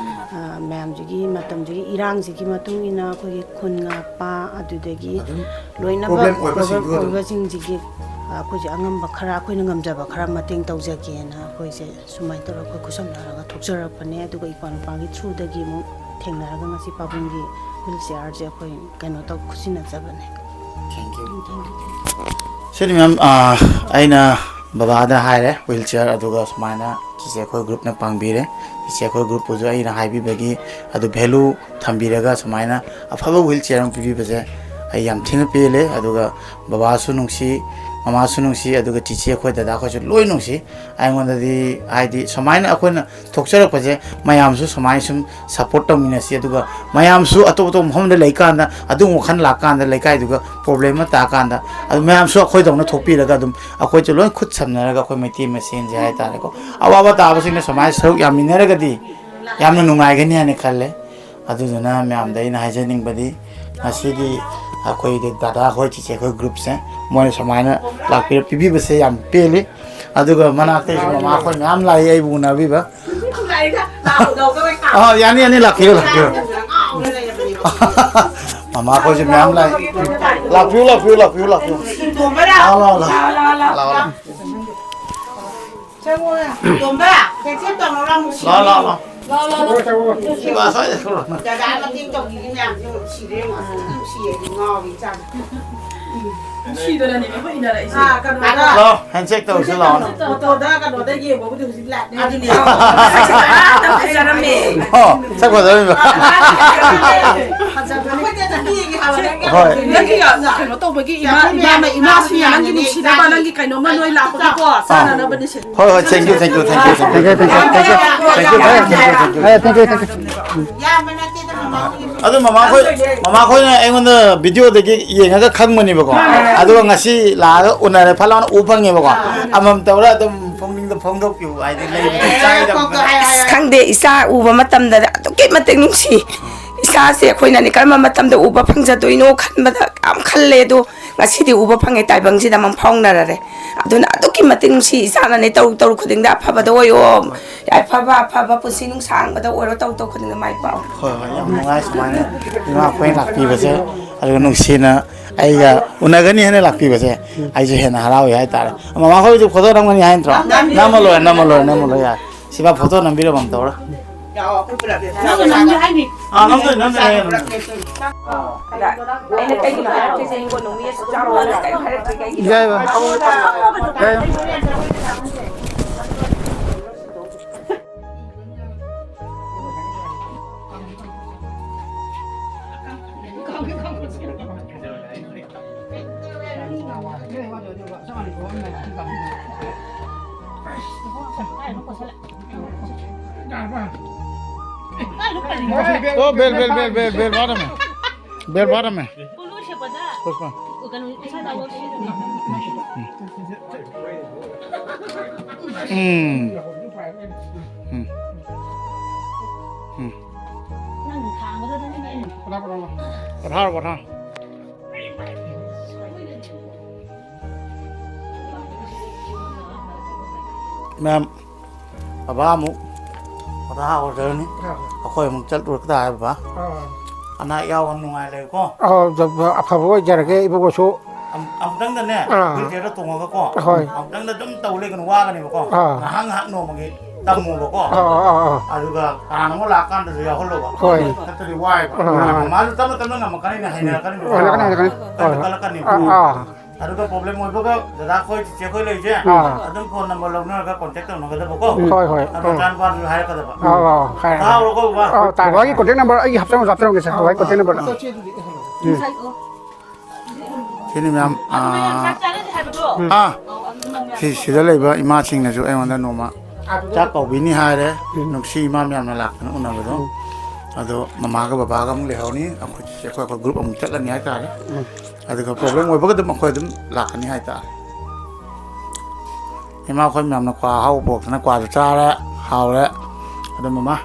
ꯑ, ꯃꯌꯥꯝꯁꯤꯒꯤ ꯃꯇꯝꯁꯤꯒꯤ ꯏꯔꯥꯡꯁꯤꯒꯤ ꯃꯇꯨꯡ ꯏꯟꯅ ꯑꯩꯈꯣꯏꯒꯤ ꯈꯨꯟ ꯉꯥꯛꯄ, ꯑꯗꯨꯗꯒꯤ ꯑꯗꯨꯝ ꯂꯣꯏꯅꯃꯛ problem ꯑꯣꯏꯕꯁꯤꯡꯗꯨ problem ꯑꯗꯨꯝ ꯑꯣꯏꯕꯁꯤꯡꯁꯤꯒꯤ, ꯑ, ꯑꯩꯈꯣꯏꯁꯦ ꯑꯉꯝꯕ ꯈꯔ, ꯑꯩꯈꯣꯏꯅ ꯉꯝꯖꯕ ꯈꯔ ꯃꯇꯦꯡ ꯇꯧꯖꯒꯦꯅ ꯑꯩꯈꯣꯏꯁꯦ ꯁꯨꯃꯥꯏꯅ ꯇꯧꯔꯒ ꯑꯩꯈꯣꯏ ꯈꯨꯠꯁꯝꯅꯔꯒ ꯊꯣꯛꯆꯔꯛꯄꯅꯦ꯫ ꯑꯗꯨꯒ ꯏꯄ꯭ꯋꯥ ꯅꯨꯄꯥꯒꯤ through ꯗꯒꯤ ꯑꯃꯨꯛ ꯊꯦꯡꯅꯔꯒ ꯉꯁꯤ ꯄꯥꯕꯨꯡꯒꯤ wheel chair ꯁꯦ ꯑꯩꯈꯣꯏ ꯀꯩꯅꯣ ꯇꯧ, ꯈꯨꯠꯁꯤꯟꯅꯖꯕꯅꯦ꯫ Thank you꯫ Thank you꯫ ꯁꯤꯅꯤ ꯃꯦꯝ, ꯑꯥ, ꯑꯩꯅ ꯕꯕꯥꯗ ꯍꯥꯏꯔꯦ, wheel chair ꯑꯗꯨꯒ ꯁꯨꯃꯥꯏꯅ ꯆꯤꯆꯦ ꯑꯩꯈꯣꯏ ꯒ꯭ꯔꯨꯞꯅ ꯄꯥꯡꯕꯤꯔꯦ꯫ ꯆꯤꯆꯦ ꯑꯩꯈꯣꯏ ꯒ꯭ꯔꯨꯞꯄꯨꯁꯨ ꯑꯩꯅ ꯍꯥꯏꯕꯤꯕꯒꯤ ꯑꯗꯨ value ꯊꯝꯕꯤꯔꯒ ꯁꯨꯃꯥꯏꯅ ꯑꯐꯕ wheel chair ꯑꯃ ꯄꯤꯕꯤꯕꯁꯦ ꯑꯩ ꯌꯥꯝ ꯊꯤꯅ ꯄꯦꯜꯂꯦ꯫ ꯑꯗꯨꯒ ꯕꯕꯥꯁꯨ ꯅꯨꯡꯁꯤ, ꯃꯃꯥꯁꯨ ꯅꯨꯡꯁꯤ, ꯑꯗꯨꯒ ꯆꯤꯆꯦ ꯑꯩꯈꯣꯏ, ꯗꯗꯥ ꯑꯩꯈꯣꯏꯁꯨ ꯂꯣꯏ ꯅꯨꯡꯁꯤ꯫ ꯑꯩꯉꯣꯟꯗꯗꯤ ꯍꯥꯏꯗꯤ ꯁꯨꯃꯥꯏꯅ ꯑꯩꯈꯣꯏꯅ ꯊꯣꯛꯆꯔꯛꯄꯁꯦ ꯃꯌꯥꯝꯁꯨ ꯁꯨꯃꯥꯏꯅ ꯁꯨꯝ support ꯇꯧꯃꯤꯟꯅꯁꯤ꯫ ꯑꯗꯨꯒ ꯃꯌꯥꯝꯁꯨ ꯑꯇꯣꯞ ꯑꯇꯣꯞꯄ ꯃꯐꯝꯗ ꯂꯩꯀꯥꯟꯗ, ꯑꯗꯨꯒꯨꯝꯕ ꯋꯥꯈꯜ ꯂꯥꯛꯀꯥꯟꯗ, ꯂꯩꯀꯥꯏꯗꯨꯒ problem ꯑꯃ ꯇꯥꯀꯥꯟꯗ, ꯑꯗꯨ ꯃꯌꯥꯝꯁꯨ ꯑꯩꯈꯣꯏꯗꯧꯅ ꯊꯣꯛꯄꯤꯔꯒ ꯑꯗꯨꯝ ꯑꯩꯈꯣꯏꯁꯨ ꯂꯣꯏ ꯈꯨꯠ ꯁꯝꯅꯔꯒ ꯑꯩꯈꯣꯏ ꯃꯩꯇꯩ ꯃꯁꯦꯟꯁꯦ ꯍꯥꯏꯇꯥꯔꯦꯀꯣ, ꯑꯋꯥꯕ ꯇꯥꯕꯁꯤꯡꯅ ꯁꯨꯃꯥꯏꯅ ꯁꯔꯨꯛ ꯌꯥꯃꯤꯟꯅꯔꯒꯗꯤ ꯌꯥꯝꯅ ꯅꯨꯡꯉꯥꯏꯒꯅꯤ ꯍꯥꯏꯅ ꯈꯜꯂꯦ꯫ ꯑꯗꯨꯗꯨꯅ ꯃꯌꯥꯝꯗ ꯑꯩꯅ ꯍꯥꯏꯖꯅꯤꯡꯕꯗꯤ, ꯉꯁꯤꯒꯤ ꯑꯩꯈꯣꯏꯒꯤ ꯗꯗꯥ ꯍꯣꯏ, ꯆꯤꯆꯦ ꯍꯣꯏ ꯒ꯭ꯔꯨꯞꯁꯦ, ꯃꯣꯏꯅ ꯁꯨꯃꯥꯏꯅ ꯂꯥꯛꯄꯤꯔ ꯄꯤꯕꯤꯕꯁꯦ ꯌꯥꯝ ꯄꯦꯜꯂꯤ꯫ ꯑꯗꯨꯒ ꯃꯅꯥꯛꯇꯩꯁꯨ ꯃꯃꯥ ꯑꯩꯈꯣꯏ ꯃꯌꯥꯝ ꯂꯥꯛꯏ ꯑꯩꯕꯨ ꯎꯅꯕꯤꯕ꯫ ꯑ, ꯌꯥꯅꯤ, ꯌꯥꯅꯤ, ꯂꯥꯛꯄꯤꯔꯣ, ꯂꯥꯛꯄꯤꯔꯣ꯫ ꯃꯃꯥ ꯑꯩꯈꯣꯏꯁꯨ ꯃꯌꯥꯝ ꯂꯥꯛꯏ꯫ ꯂꯥꯛꯄꯤꯌꯨ, ꯂꯥꯛꯄꯤꯌꯨ, ꯂꯥꯛꯄꯤꯌꯨ, ꯂꯥꯛꯄꯤꯌꯨ꯫ ꯂꯥꯛꯑꯣ, ꯂꯥꯛꯑꯣ, ꯂꯥꯛꯑꯣ꯫ ꯂꯥꯛꯑꯣ, ꯂꯥꯛꯑꯣ꯫ ꯆꯪꯉꯣ꯫ ꯇꯣꯝꯕ, cancel ꯇꯧꯔꯣ, ꯂꯥꯎ, ꯅꯨꯡꯁꯤ꯫ ꯂꯥꯛꯑꯣ, ꯂꯥꯛꯑꯣ, ꯂꯥꯛꯑꯣ꯫ ꯂꯥꯛꯑꯣ, ꯂꯥꯛꯑꯣ꯫ ꯁꯤꯗ ꯑꯁ꯭ꯋꯥꯏꯗ ꯊꯣꯛꯂꯛꯑꯣ꯫ ꯗꯗꯥ ꯃꯇꯦꯡ ꯇꯧꯕꯤꯔꯤ ꯃꯌꯥꯝꯁꯦ ꯅꯨꯡꯁꯤꯔꯦ, ꯌꯦꯡꯉꯣ, ꯑꯁ, ꯅꯨꯡꯁꯤꯌꯦ, ꯉꯥꯎꯔꯤ ꯏꯆꯥꯅ꯫ ꯅꯨꯡꯁꯤꯗꯅꯅꯦ ꯑꯩꯈꯣꯏ ꯏꯟꯅꯔꯛꯏꯁꯦ꯫ ꯑꯥ, ꯀꯩꯅꯣꯗ꯫ ꯂꯥꯛꯑꯣ, handshake ꯇꯧꯔꯁꯤ, ꯂꯥꯛꯑꯣ꯫ ꯐꯣꯇꯣꯗ ꯀꯩꯅꯣꯗ ꯌꯦꯡꯕꯕꯨꯗꯤ ꯍꯧꯖꯤꯛ ꯂꯥꯛꯑꯦ꯫ ꯑꯗꯨꯅꯦ꯫ ꯐꯖꯔꯝꯃꯦ꯫ ꯑꯣ, ꯁꯛ ꯐꯖꯔꯝꯃꯤꯕ꯫ ꯑꯩꯈꯣꯏꯗꯤ ꯑꯗꯨꯝ ꯌꯦꯡꯉꯦ ꯍꯥꯏꯕ, ꯅꯪꯒꯤ ꯍꯣꯏ꯫ ꯅꯪꯒꯤ ꯀꯩꯅꯣ ꯇꯧꯕꯒꯤ ꯏꯃꯥ, ꯏꯃꯥ, ꯏꯃꯥꯁꯤꯡꯅ ꯅꯪꯒꯤ ꯅꯨꯡꯁꯤꯅꯕ, ꯅꯪꯒꯤ ꯀꯩꯅꯣꯝꯃ ꯅꯣꯏ ꯂꯥꯛꯄꯒꯤꯀꯣ, ꯆꯥꯅꯅꯕꯅꯤ ꯁꯦ꯫ ꯍꯣꯏ, ꯍꯣꯏ, thank you, thank you, thank you, thank you, thank you, thank you, thank you, thank you, thank you, thank you꯫ A, thank you, thank you꯫ ꯑꯗꯨ ꯃꯃꯥꯈꯣꯏ, ꯃꯃꯥꯈꯣꯏꯅ ꯑꯩꯉꯣꯟꯗ video ꯗꯒꯤ ꯌꯦꯡꯉꯒ ꯈꯪꯕꯅꯦꯕꯀꯣ꯫ ꯑꯗꯨꯒ ꯉꯁꯤ ꯂꯥꯛꯑꯒ ꯎꯅꯔꯦ, ꯐꯠ ꯂꯥꯎꯅ ꯎ ꯐꯪꯉꯦꯕꯀꯣ꯫ ꯑꯃꯃꯝ ꯇꯧꯔ ꯑꯗꯨꯝ ꯄꯨꯛꯅꯤꯡꯗ ꯐꯣꯡꯗꯣꯛꯄꯤꯌꯨ, ꯍꯥꯏꯗꯤ ꯂꯩꯕꯗ ꯆꯥꯏꯗꯕꯅ꯫ ꯑꯁ, ꯈꯪꯗꯦ, ꯏꯆꯥ ꯎꯕ ꯃꯇꯝꯗ ꯑꯗꯨꯛꯀꯤ ꯃꯇꯤꯛ ꯅꯨꯡꯁꯤ꯫ ꯏꯆꯥꯁꯦ ꯑꯩꯈꯣꯏꯅꯅꯦ ꯀꯔꯝꯕ ꯃꯇꯝꯗ ꯎꯕ ꯐꯪꯖꯗꯣꯏꯅꯣ ꯈꯟꯕꯗ ꯌꯥꯝ ꯈꯜꯂꯦ꯫ ꯑꯗꯣ ꯉꯁꯤꯗꯤ ꯎꯕ ꯐꯪꯉꯦ, ꯇꯥꯏꯕꯪꯁꯤꯗ ꯑꯃ ꯐꯥꯎꯅꯔꯔꯦ꯫ ꯑꯗꯨꯅ ꯑꯗꯨꯛꯀꯤ ꯃꯇꯤꯛ ꯅꯨꯡꯁꯤ꯫ ꯏꯆꯥꯅꯅꯦ ꯇꯧꯔꯨ ꯇꯧꯔꯨ ꯈꯨꯗꯤꯡꯗ ꯑꯐꯕꯗ ꯑꯣꯏꯌꯣ, ꯑꯐꯕ ꯑꯐꯕ ꯄꯨꯟꯁꯤ ꯅꯨꯡꯁꯥꯡꯕꯗ ꯑꯣꯏꯔꯣ, ꯇꯧꯔꯨ ꯇꯧꯔꯨ ꯈꯨꯗꯤꯡꯗ ꯃꯥꯏ ꯄꯥꯛꯑꯣ꯫ ꯍꯣꯏ, ꯍꯣꯏ, ꯌꯥꯝ ꯅꯨꯡꯉꯥꯏ ꯁꯨꯃꯥꯏꯅ ꯏꯃꯥ ꯑꯩꯈꯣꯏꯅ ꯂꯥꯛꯄꯤꯕꯁꯦ꯫ ꯑꯗꯨꯒ ꯅꯨꯡꯁꯤꯅ ꯑꯩꯒ ꯎꯅꯒꯅꯤ ꯍꯥꯏꯅ ꯂꯥꯛꯄꯤꯕꯁꯦ ꯑꯩꯁꯨ ꯍꯦꯟꯅ ꯍꯔꯥꯎꯏ ꯍꯥꯏꯇꯥꯔꯦ꯫ ꯃꯃꯥ ꯈꯣꯏꯁꯨ ꯐꯣꯇꯣ ꯅꯝꯒꯅꯤ ꯍꯥꯏ ꯅꯠꯇ꯭ꯔꯣ? ꯅꯝꯃ ꯂꯣꯏꯔꯦ, ꯅꯝꯃ ꯂꯣꯏꯔꯦ, ꯅꯝꯃ ꯂꯣꯏꯔꯦ, ꯌꯥꯔꯦ꯫ ꯁꯤꯃ ꯐꯣꯇꯣ ꯅꯝꯕꯤꯔꯝꯃꯣ ꯑꯝꯇ ꯍꯧꯔ꯫ ꯅꯪꯅ ꯅꯝꯒꯦ ꯍꯥꯏꯅꯤ꯫ ꯑꯥ, ꯅꯝꯗꯣꯏꯅꯦ, ꯅꯝꯗꯣꯏꯅꯦ꯫ ꯑꯩꯅ ꯀꯩꯒꯤꯅꯣ ꯍꯥꯏꯔꯛꯇꯣꯏꯁꯦ, ꯍꯤꯡꯒꯣꯜ ꯅꯨꯡ ꯃꯤ ꯑꯁꯨꯛ ꯆꯥꯎꯅ ꯀꯩꯝ ꯍꯥꯏꯔꯛꯇ꯭ꯔꯤ ꯀꯩꯒꯤꯅꯣ? ꯌꯥꯏꯕ꯫ ꯌꯥꯏꯕ꯫ Oh, bell, bell, bell, bell, bell bottom. Bell bottom. Pushpa. Hmm. Hmm. Hmm. ꯄꯣꯊꯥꯔꯣ, ꯄꯣꯊꯥꯔꯣ꯫ ꯃꯌꯥꯝ, ꯕꯕꯥ ꯑꯃꯨꯛ ꯄꯣꯊꯥꯍꯧꯔꯅꯤ꯫ ꯑꯥ꯫ ꯑꯩꯈꯣꯏ ꯑꯃꯨꯛ ꯆꯠꯂꯨꯔ ꯇꯥꯔꯦ, ꯕꯕꯥ꯫ ꯑꯥ꯫ ꯑꯅꯥ ꯑꯌꯥꯎꯕ ꯅꯨꯡꯉꯥꯏ ꯂꯩꯌꯨꯀꯣ꯫ ꯑꯥ, ꯑꯐꯕ ꯑꯣꯏꯖꯔꯒꯦ, ꯏꯕꯨꯡꯉꯣꯁꯨ꯫ ꯑꯝ-, ꯑꯃꯨꯛꯇꯪꯗꯅꯦ, ꯑꯥ꯫ Wheelchairꯗ ꯇꯣꯡꯉꯒꯀꯣ, ꯍꯣꯏ꯫ ꯑꯃꯨꯛꯇꯪꯗ ꯑꯗꯨꯝ ꯇꯧ ꯂꯩꯒꯅꯨ, ꯋꯥꯒꯅꯦꯕꯀꯣ꯫ ꯑꯥ꯫ ꯉꯥꯏꯍꯥꯛ ꯉꯥꯏꯍꯥꯛ ꯅꯣꯡꯃꯒꯤ ꯇꯝꯃꯣꯕꯀꯣ꯫ ꯑꯥ, ꯑꯥ, ꯑꯥ꯫ ꯑꯗꯨꯒ ꯀꯅꯥꯅꯣꯝ ꯂꯥꯛꯑꯀꯥꯟꯗꯁꯨ ꯌꯥꯎꯍꯜꯂꯣꯕ꯫ ꯍꯣꯏ꯫ ꯅꯠꯇ꯭ꯔꯗꯤ ꯋꯥꯏꯕ꯫ ꯑꯥ꯫ ꯃꯥꯁꯨ ꯇꯞꯅ ꯇꯞꯅ ꯉꯝꯃꯛꯀꯅꯤꯅꯦ, ꯍꯩꯅꯔꯛꯀꯅꯤꯕ꯫ ꯍꯩꯅꯔꯛꯀꯅꯤ, ꯍꯩꯅꯔꯛꯀꯅꯤ꯫ ꯀꯟꯁꯨ ꯑꯥ꯫ ꯀꯜꯂꯛꯀꯅꯤꯕ꯫ ꯑꯥ, ꯑꯥ꯫ ꯑꯗꯨꯒ problem ꯑꯣꯏꯕꯒ ꯗꯗꯥ ꯈꯣꯏ, ꯆꯤꯆꯦ ꯈꯣꯏ ꯂꯩꯁꯦ, ꯑꯥ꯫ ꯑꯗꯨꯝ phone number ꯂꯧꯅꯔꯒ contact ꯇꯧꯅꯒꯗꯕꯀꯣ꯫ ꯎꯝ, ꯍꯣꯏ, ꯍꯣꯏ꯫ ꯑꯗꯨ ꯑꯥ꯫ ꯃꯆꯥꯅꯨꯄꯥꯗꯨꯁꯨ ꯍꯥꯏꯔꯛꯀꯗꯕ꯫ ꯑꯥ, ꯑꯥ, ꯍꯥꯏꯔꯦ, ꯍꯥꯏꯔꯦ꯫ ꯇꯥꯍꯧꯔꯣꯀꯣ, ꯕꯕꯥ? ꯑꯥ, ꯇꯥꯔꯦ, ꯕꯕꯥꯒꯤ ꯇꯥꯔꯦ꯫ Contact number ꯑꯩꯒꯤ ꯍꯥꯞꯆꯔꯝꯒꯦ, ꯍꯥꯞꯆꯔꯝꯒꯦ, ꯁꯦ, ꯕꯕꯥꯒꯤ contact number꯫ ꯑꯥ꯫ ꯎꯝ꯫ ꯁꯤꯅꯤ ꯃꯌꯥꯝ, ꯑꯥ, ꯎꯝ꯫ ꯑꯥ, ꯁꯤ, ꯁꯤꯗ ꯂꯩꯕ ꯏꯃꯥꯁꯤꯡꯅꯁꯨ ꯑꯩꯉꯣꯟꯗ ꯅꯣꯡꯃ ꯆꯥꯛ ꯀꯧꯕꯤꯅꯤ ꯍꯥꯏꯔꯦ꯫ ꯎꯝ꯫ ꯅꯨꯡꯁꯤ ꯏꯃꯥ ꯃꯌꯥꯝꯅ ꯂꯥꯛꯇꯅ ꯎꯅꯕꯗꯣ꯫ ꯎꯝ꯫ ꯑꯗꯣ ꯃꯃꯥꯒ ꯕꯕꯥꯒ ꯑꯃꯨꯛ ꯂꯩꯍꯧꯅꯤ꯫ ꯑꯩꯈꯣꯏ ꯆꯤꯆꯦ, ꯑꯩꯈꯣꯏ, ꯑꯩꯈꯣꯏ group ꯑꯃꯨꯛ ꯆꯠꯂꯅꯤ ꯍꯥꯏꯇꯥꯔꯦ꯫ ꯎꯝ꯫ ꯑꯗꯨꯒ problem ꯑꯣꯏꯕꯒ ꯑꯗꯨꯝ ꯑꯩꯈꯣꯏ ꯑꯗꯨꯝ ꯂꯥꯛꯀꯅꯤ ꯍꯥꯏꯇꯥꯔꯦ꯫ ꯏꯃꯥ, ꯑꯩꯈꯣꯏ ꯃꯌꯥꯝꯅ ꯀ꯭ꯋꯥ ꯑꯍꯥꯎꯕ ꯄꯨꯔꯛꯇꯅ ꯀ꯭ꯋꯥꯁꯨ ꯆꯥꯔꯦ, ꯍꯥꯎꯔꯦ꯫ ꯑꯗꯣ ꯃꯃꯥ,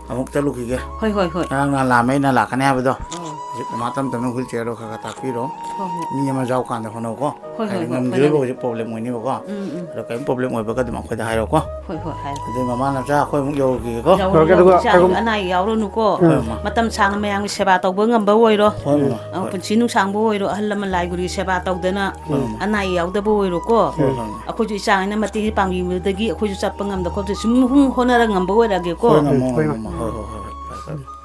ꯑꯃꯨꯛ ꯆꯠꯂꯨꯈꯤꯒꯦ꯫ ꯍꯣꯏ, ꯍꯣꯏ, ꯍꯣꯏ꯫ ꯉꯔꯥꯡ ꯅꯍꯥꯟ ꯂꯥꯛꯑꯝꯃꯦ, ꯑꯩꯅ ꯂꯥꯛꯀꯅꯤ ꯍꯥꯏꯕꯗꯣ꯫ ꯑꯣ꯫ ꯍꯧꯖꯤꯛ ꯃꯃꯥ ꯇꯞ ꯇꯞꯅ wheelchairꯗꯣ ꯈꯔ ꯈꯔ ꯇꯥꯛꯄꯤꯔꯣ꯫ ꯍꯣꯏ, ꯍꯣꯏ꯫ ꯃꯤ ꯑꯃ ꯌꯥꯎꯀꯥꯟꯗ ꯍꯣꯠꯅꯧꯀꯣ꯫ ꯍꯣꯏ, ꯍꯣꯏ, ꯍꯥꯏꯗꯤ ꯍꯣꯏ, ꯉꯝꯗ꯭ꯔꯤꯕ ꯍꯣꯏ꯫ ꯍꯧꯖꯤꯛ problem ꯑꯣꯏꯅꯦꯕꯀꯣ꯫ ꯎꯝ, ꯎꯝ꯫ ꯑꯗꯣ ꯀꯔꯤꯝ problem ꯑꯣꯏꯕꯒ ꯑꯗꯨꯝ ꯑꯩꯈꯣꯏꯗ ꯍꯥꯏꯔꯛꯑꯣꯀꯣ꯫ ꯍꯣꯏ, ꯍꯣꯏ, ꯍꯥꯏꯔꯛꯀꯦ꯫ ꯑꯗꯨꯗꯤ ꯃꯃꯥ ꯅꯆꯥ ꯑꯩꯈꯣꯏ ꯑꯃꯨꯛ ꯌꯧꯔꯨꯈꯤꯒꯦꯀꯣ꯫ ꯌꯧꯔꯣ, ꯌꯧꯔꯒꯦ, ꯌꯧꯔꯣ, ꯑꯗꯨꯒ ꯏꯆꯥ ꯀꯩꯒꯨꯝ- ꯑꯅꯥ ꯑꯌꯦꯛ ꯌꯥꯎꯔꯅꯨꯀꯣ꯫ ꯍꯣꯏ, ꯃꯃꯥ꯫ ꯃꯇꯝ ꯁꯥꯡꯅ ꯃꯌꯥꯝꯒꯤ ꯁꯦꯕꯥ ꯇꯧꯕ ꯉꯝꯕ ꯑꯣꯏꯔꯣ꯫ ꯍꯣꯏ, ꯃꯃꯥ, ꯑ, ꯍꯣꯏ꯫ ꯄꯨꯟꯁꯤ ꯅꯨꯡꯁꯥꯡꯕ ꯑꯣꯏꯔꯣ, ꯑꯍꯜ ꯂꯃꯟ ꯂꯥꯏ ꯒꯨꯔꯤ ꯁꯦꯕꯥ ꯇꯧꯗꯅ ꯍꯣꯏ, ꯃꯃꯥ꯫ ꯑꯅꯥ ꯑꯌꯦꯛ ꯌꯥꯎꯗꯕ ꯑꯣꯏꯔꯣꯀꯣ꯫ ꯍꯣꯏ, ꯍꯣꯏ, ꯃꯃꯥ꯫ ꯑꯩꯈꯣꯏꯁꯨ ꯏꯆꯥ ꯍꯣꯏꯅ ꯃꯇꯦꯡ ꯄꯥꯡꯕꯤꯕꯗꯒꯤ ꯑꯩꯈꯣꯏꯁꯨ ꯆꯠꯄ ꯉꯝꯗ ꯈꯣꯠꯇ ꯁꯨꯝ ꯍꯨꯝ ꯍꯣꯠꯅꯔ ꯉꯝꯕ ꯑꯣꯏꯔꯒꯦꯀꯣ꯫ ꯍꯣꯏ, ꯃꯃꯥ, ꯍꯣꯏ, ꯍꯣꯏ, ꯃꯃꯥ꯫ ꯃꯥ꯫ ꯍꯣꯏ, ꯍꯣꯏ, ꯍꯣꯏ, ꯍꯣꯏ꯫ ꯐꯔꯦ, ꯐꯔꯦ꯫